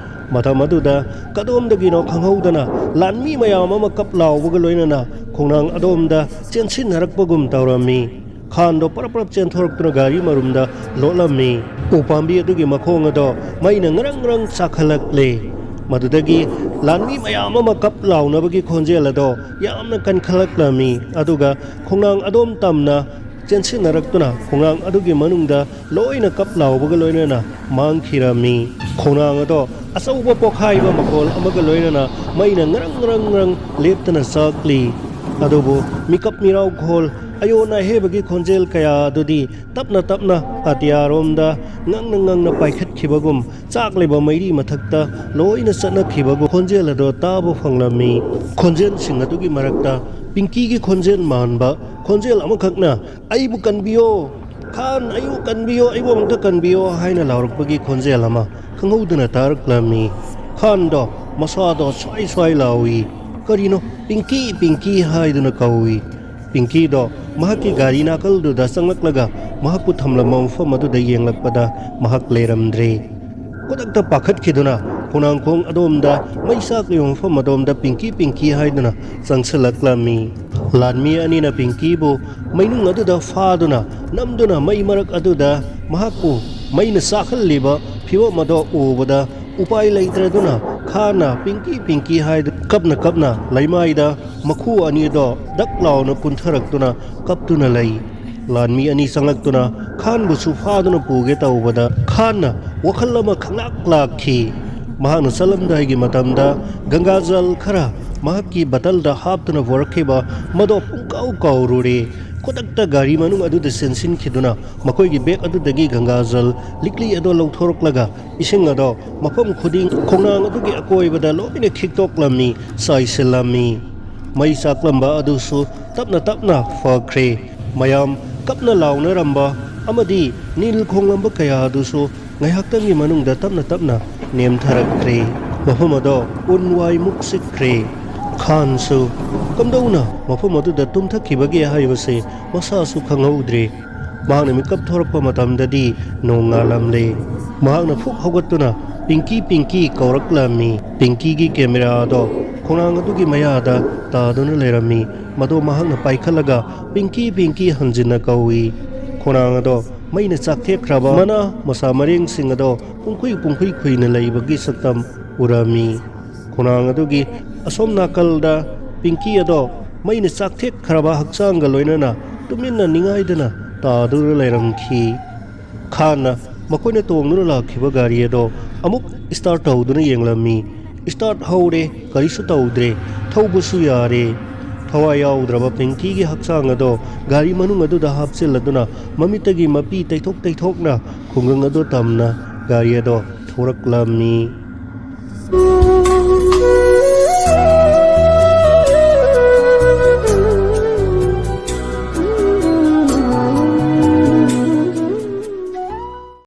ꯃꯇꯝ ꯑꯗꯨꯗ ꯀꯗꯣꯝꯗꯒꯤꯅꯣ ꯈꯪꯍꯧꯗꯅ ꯂꯥꯟꯃꯤ ꯃꯌꯥꯝ ꯑꯃ ꯀꯞ ꯂꯥꯎꯕꯒ ꯂꯣꯏꯅꯅ ꯈꯣꯡꯅꯥꯡ ꯑꯗꯣꯝꯗ ꯆꯦꯟꯁꯤꯟꯅꯔꯛꯄꯒꯨꯝ ꯇꯧꯔꯝꯃꯤ꯫ ꯈꯥꯟꯗꯣ ꯄꯔꯞ ꯄꯔꯞ ꯆꯦꯟꯊꯣꯔꯛꯇꯨꯅ ꯒꯥꯔꯤ ꯃꯔꯨꯝꯗ ꯂꯣꯠꯂꯝꯃꯤ꯫ ꯎ ꯄꯥꯝꯕꯤ ꯑꯗꯨꯒꯤ ꯃꯈꯣꯡ ꯑꯗꯣ ꯃꯩꯅ ꯉꯔꯪ ꯉꯔꯪ ꯆꯥꯛꯈꯠꯂꯛꯂꯦ꯫ ꯃꯗꯨꯗꯒꯤ ꯂꯥꯟꯃꯤ ꯃꯌꯥꯝ ꯑꯃ ꯀꯞ ꯂꯥꯎꯅꯕꯒꯤ ꯈꯣꯟꯖꯦꯜ ꯑꯗꯣ ꯌꯥꯝꯅ ꯀꯟꯈꯠꯂꯛꯂꯝꯃꯤ꯫ ꯑꯗꯨꯒ ꯈꯣꯡꯅꯥꯡ ꯑꯗꯣꯝ ꯇꯝꯅ ꯆꯦꯟꯁꯤꯟꯅꯔꯛꯇꯨꯅ ꯈꯣꯡꯅꯥꯡ ꯑꯗꯨꯒꯤ ꯃꯅꯨꯡꯗ ꯂꯣꯏꯅ ꯀꯞ ꯂꯥꯎꯕꯒ ꯂꯣꯏꯅꯅ ꯃꯥꯡꯈꯤꯔꯝꯃꯤ꯫ ꯈꯣꯡꯅꯥꯡ ꯑꯗꯣ ꯑꯆꯧꯕ ꯄꯣꯈꯥꯏꯕ ꯃꯈꯣꯜ ꯑꯃꯒ ꯂꯣꯏꯅꯅ ꯃꯩꯅ ꯉꯔꯪ ꯉꯔꯪ ꯉꯔꯪ ꯂꯦꯞꯇꯅ ꯆꯥꯛꯂꯤ꯫ ꯑꯗꯨꯕꯨ ꯃꯤꯀꯞ ꯃꯤꯔꯥꯎꯈꯣꯜ ꯑꯌꯣꯟ ꯑꯍꯦꯕꯒꯤ ꯈꯣꯟꯖꯦꯜ ꯀꯌꯥ ꯑꯗꯨꯗꯤ ꯇꯞꯅ ꯇꯞꯅ ꯑꯇꯤꯌꯥꯔꯣꯝꯗ ꯉꯪꯅ ꯉꯪꯅ ꯄꯥꯏꯈꯠꯈꯤꯕꯒꯨꯝ, ꯆꯥꯛꯂꯤꯕ ꯃꯩꯔꯤ ꯃꯊꯛꯇ ꯂꯣꯏꯅ ꯆꯠꯅꯈꯤꯕꯒꯨꯝ ꯈꯣꯟꯖꯦꯜ ꯑꯗꯣ ꯇꯥꯕ ꯐꯪꯂꯝꯃꯤ꯫ ꯈꯣꯟꯖꯦꯜꯁꯤꯡ ꯑꯗꯨꯒꯤ ꯃꯔꯛꯇ ꯄꯤꯡꯀꯤꯒꯤ ꯈꯣꯟꯖꯦꯜ ꯃꯥꯟꯕ ꯈꯣꯟꯖꯦꯜ ꯑꯃꯈꯛꯅ, "ꯑꯩꯕꯨ ꯀꯟꯕꯤꯌꯣ! ꯈꯥꯟ, ꯑꯩꯕꯨ ꯀꯟꯕꯤꯌꯣ! ꯑꯩꯕꯨ ꯑꯃꯨꯛꯇ ꯀꯟꯕꯤꯌꯣ!" ꯍꯥꯏꯅ ꯂꯥꯎꯔꯛꯄꯒꯤ ꯈꯣꯟꯖꯦꯜ ꯑꯃ ꯈꯪꯍꯧꯗꯅ ꯇꯥꯔꯛꯂꯝꯃꯤ꯫ ꯈꯥꯟꯗꯣ ꯃꯁꯥꯗꯣ ꯁ꯭ꯋꯥꯏ ꯁ꯭ꯋꯥꯏ ꯂꯥꯎꯏ꯫ ꯀꯔꯤꯅꯣ ꯄꯤꯡꯀꯤ, ꯄꯤꯡꯀꯤ ꯍꯥꯏꯗꯨꯅ ꯀꯧꯏ꯫ ꯄꯤꯡꯀꯤꯗꯣ ꯃꯍꯥꯛꯀꯤ ꯒꯥꯔꯤ ꯅꯥꯀꯜꯗꯨꯗ ꯆꯪꯂꯛꯂꯒ ꯃꯍꯥꯛꯄꯨ ꯊꯝꯂꯝꯕ ꯃꯐꯝ ꯑꯗꯨꯗ ꯌꯦꯡꯂꯛꯄꯗ ꯃꯍꯥꯛ ꯂꯩꯔꯝꯗ꯭ꯔꯦ꯫ ꯈꯨꯗꯛꯇ ꯄꯥꯈꯠꯈꯤꯗꯨꯅ ꯈꯣꯡꯅꯥꯡꯈꯣꯡ ꯑꯗꯣꯝꯗ ꯃꯩ ꯆꯥꯛꯂꯤꯕ ꯃꯐꯝ ꯑꯗꯣꯝꯗ ꯄꯤꯡꯀꯤ, ꯄꯤꯡꯀꯤ ꯍꯥꯏꯗꯨꯅ ꯆꯪꯁꯤꯜꯂꯛꯂꯝꯃꯤ꯫ ꯂꯥꯟꯃꯤ ꯑꯅꯤꯅ ꯄꯤꯡꯀꯤꯕꯨ ꯃꯩꯅꯨꯡ ꯑꯗꯨꯗ ꯐꯥꯗꯨꯅ ꯅꯝꯗꯨꯅ ꯃꯩ ꯃꯔꯛ ꯑꯗꯨꯗ ꯃꯍꯥꯛꯄꯨ ꯃꯩꯅ ꯆꯥꯛꯍꯜꯂꯤꯕ ꯐꯤꯕꯝ ꯑꯗꯣ ꯎꯕꯗ ꯎꯄꯥꯏ ꯂꯩꯇ꯭ꯔꯗꯨꯅ ꯈꯥꯟꯅ ꯄꯤꯡꯀꯤ, ꯄꯤꯡꯀꯤ ꯍꯥꯏꯗꯨꯅ ꯀꯞꯅ ꯀꯞꯅ ꯂꯩꯃꯥꯏꯗ ꯃꯈꯨ ꯑꯅꯤꯗꯣ ꯗꯛ ꯂꯥꯎꯅ ꯀꯨꯟꯊꯔꯛꯇꯨꯅ ꯀꯞꯇꯨꯅ ꯂꯩ꯫ ꯂꯥꯟꯃꯤ ꯑꯅꯤ ꯆꯪꯂꯛꯇꯨꯅ ꯈꯥꯟꯕꯨꯁꯨ ꯐꯥꯗꯨꯅ ꯄꯨꯒꯦ ꯇꯧꯕꯗ ꯈꯥꯟꯅ ꯋꯥꯈꯜ ꯑꯃ ꯈꯪꯂꯥꯛ ꯂꯥꯛꯈꯤ꯫ ꯃꯍꯥꯛꯅ ꯆꯠꯂꯝꯗꯥꯏꯒꯤ ꯃꯇꯝꯗ ꯒꯪꯒꯥꯖꯜ ꯈꯔ ꯃꯍꯥꯛꯀꯤ ꯕꯇꯜꯗ ꯍꯥꯞꯇꯨꯅ ꯄꯨꯔꯛꯈꯤꯕ ꯃꯗꯣ ꯄꯨꯡꯀꯥꯎ ꯀꯥꯎꯔꯨꯔꯦ꯫ ꯈꯨꯗꯛꯇ ꯒꯥꯔꯤ ꯃꯅꯨꯡ ꯑꯗꯨꯗ ꯆꯦꯟꯁꯤꯟꯈꯤꯗꯨꯅ ꯃꯈꯣꯏꯒꯤ ꯕꯦꯒ ꯑꯗꯨꯗꯒꯤ ꯒꯪꯒꯥꯖꯜ ꯂꯤꯛꯂꯤ ꯑꯗꯣ ꯂꯧꯊꯣꯔꯛꯂꯒ ꯏꯁꯤꯡ ꯑꯗꯣ ꯃꯐꯝ ꯈꯨꯗꯤꯡ ꯈꯣꯡꯅꯥꯡ ꯑꯗꯨꯒꯤ ꯑꯀꯣꯏꯕꯗ ꯂꯣꯏꯅ ꯈꯤꯛꯇꯣꯛꯂꯝꯃꯤ, ꯆꯥꯏꯁꯤꯜꯂꯝꯃꯤ꯫ ꯃꯩ ꯆꯥꯛꯂꯝꯕ ꯑꯗꯨꯁꯨ ꯇꯞꯅ ꯇꯞꯅ ꯐꯈ꯭ꯔꯦ꯫ ꯃꯌꯥꯝ ꯀꯞꯅ ꯂꯥꯎꯅꯔꯝꯕ ꯑꯃꯗꯤ ꯅꯤꯜ ꯈꯣꯡꯂꯝꯕ ꯀꯌꯥ ꯑꯗꯨꯁꯨ ꯉꯥꯏꯍꯥꯛꯇꯪꯒꯤ ꯃꯅꯨꯡꯗ ꯇꯞꯅ ꯇꯞꯅ ꯅꯦꯝꯊꯔꯛꯈ꯭ꯔꯦ꯫ ꯃꯐꯝ ꯑꯗꯣ ꯎꯟ ꯋꯥꯏ ꯃꯨꯛ ꯆꯤꯛꯈ꯭ꯔꯦ꯫ ꯈꯥꯟꯁꯨ ꯀꯝꯗꯧꯅ ꯃꯐꯝ ꯑꯗꯨꯗ ꯇꯨꯝꯊꯈꯤꯕꯒꯦ ꯍꯥꯏꯕꯁꯦ ꯃꯁꯥꯁꯨ ꯈꯪꯍꯧꯗ꯭ꯔꯦ꯫ ꯃꯍꯥꯛꯅ ꯃꯤꯀꯞ ꯊꯣꯔꯛꯄ ꯃꯇꯝꯗꯗꯤ ꯅꯣꯡ ꯉꯥꯜꯂꯝꯂꯦ꯫ ꯃꯍꯥꯛꯅ ꯐꯨꯛ ꯍꯧꯒꯠꯇꯨꯅ ꯄꯤꯡꯀꯤ, ꯄꯤꯡꯀꯤ ꯀꯧꯔꯛꯂꯝꯃꯤ꯫ ꯄꯤꯡꯀꯤꯒꯤ ꯀꯦꯃꯦꯔꯥ ꯑꯗꯣ ꯈꯣꯡꯅꯥꯡ ꯑꯗꯨꯒꯤ ꯃꯌꯥꯗ ꯇꯥꯗꯨꯅ ꯂꯩꯔꯝꯃꯤ꯫ ꯃꯗꯣ ꯃꯍꯥꯛꯅ ꯄꯥꯏꯈꯠꯂꯒ ꯄꯤꯡꯀꯤ, ꯄꯤꯡꯀꯤ ꯍꯟꯖꯤꯟꯅ ꯀꯧꯏ꯫ ꯈꯣꯡꯅꯥꯡ ꯑꯗꯣ ꯃꯩꯅ ꯆꯥꯛꯊꯦꯛꯈ꯭ꯔꯕ ꯃꯅꯥ ꯃꯁꯥ ꯃꯔꯦꯡꯁꯤꯡ ꯑꯗꯣ ꯄꯨꯡꯈꯨꯏ ꯄꯨꯡꯈꯨꯏ ꯈꯨꯏꯅ ꯂꯩꯕꯒꯤ ꯁꯛꯇꯝ ꯎꯔꯝꯃꯤ꯫ ꯈꯣꯡꯅꯥꯡ ꯑꯗꯨꯒꯤ ꯑꯁꯣꯝ ꯅꯥꯀꯜꯗ ꯄꯤꯡꯀꯤ ꯑꯗꯣ ꯃꯩꯅ ꯆꯥꯛꯊꯦꯛꯈ꯭ꯔꯕ ꯍꯛꯆꯥꯡꯒ ꯂꯣꯏꯅꯅ ꯇꯨꯃꯤꯟꯅ ꯅꯤꯡꯉꯥꯏꯗꯅ ꯇꯥꯗꯨꯅ ꯂꯩꯔꯝꯈꯤ꯫ ꯈꯥꯟꯅ ꯃꯈꯣꯏꯅ ꯇꯣꯡꯗꯨꯅ ꯂꯥꯛꯈꯤꯕ ꯒꯥꯔꯤ ꯑꯗꯣ ꯑꯃꯨꯛ ꯁ꯭ꯇꯥꯔꯠ ꯇꯧꯗꯨꯅ ꯌꯦꯡꯂꯝꯃꯤ꯫ ꯁ꯭ꯇꯥꯔꯠ ꯍꯧꯔꯦ, ꯀꯔꯤꯁꯨ ꯇꯧꯗ꯭ꯔꯦ, ꯊꯧꯕꯁꯨ ꯌꯥꯔꯦ꯫ ꯊꯋꯥꯏ ꯌꯥꯎꯗ꯭ꯔꯕ ꯄꯤꯡꯀꯤꯒꯤ ꯍꯛꯆꯥꯡ ꯑꯗꯣ ꯒꯥꯔꯤ ꯃꯅꯨꯡ ꯑꯗꯨꯗ ꯍꯥꯞꯆꯤꯜꯂꯗꯨꯅ ꯃꯃꯤꯠꯇꯒꯤ ꯃꯄꯤ ꯇꯩꯊꯣꯛ ꯇꯩꯊꯣꯛꯅ ꯈꯨꯡꯒꯪ ꯑꯗꯨ ꯇꯝꯅ ꯒꯥꯔꯤ ꯑꯗꯣ ꯊꯧꯔꯛꯂꯝꯃꯤ꯫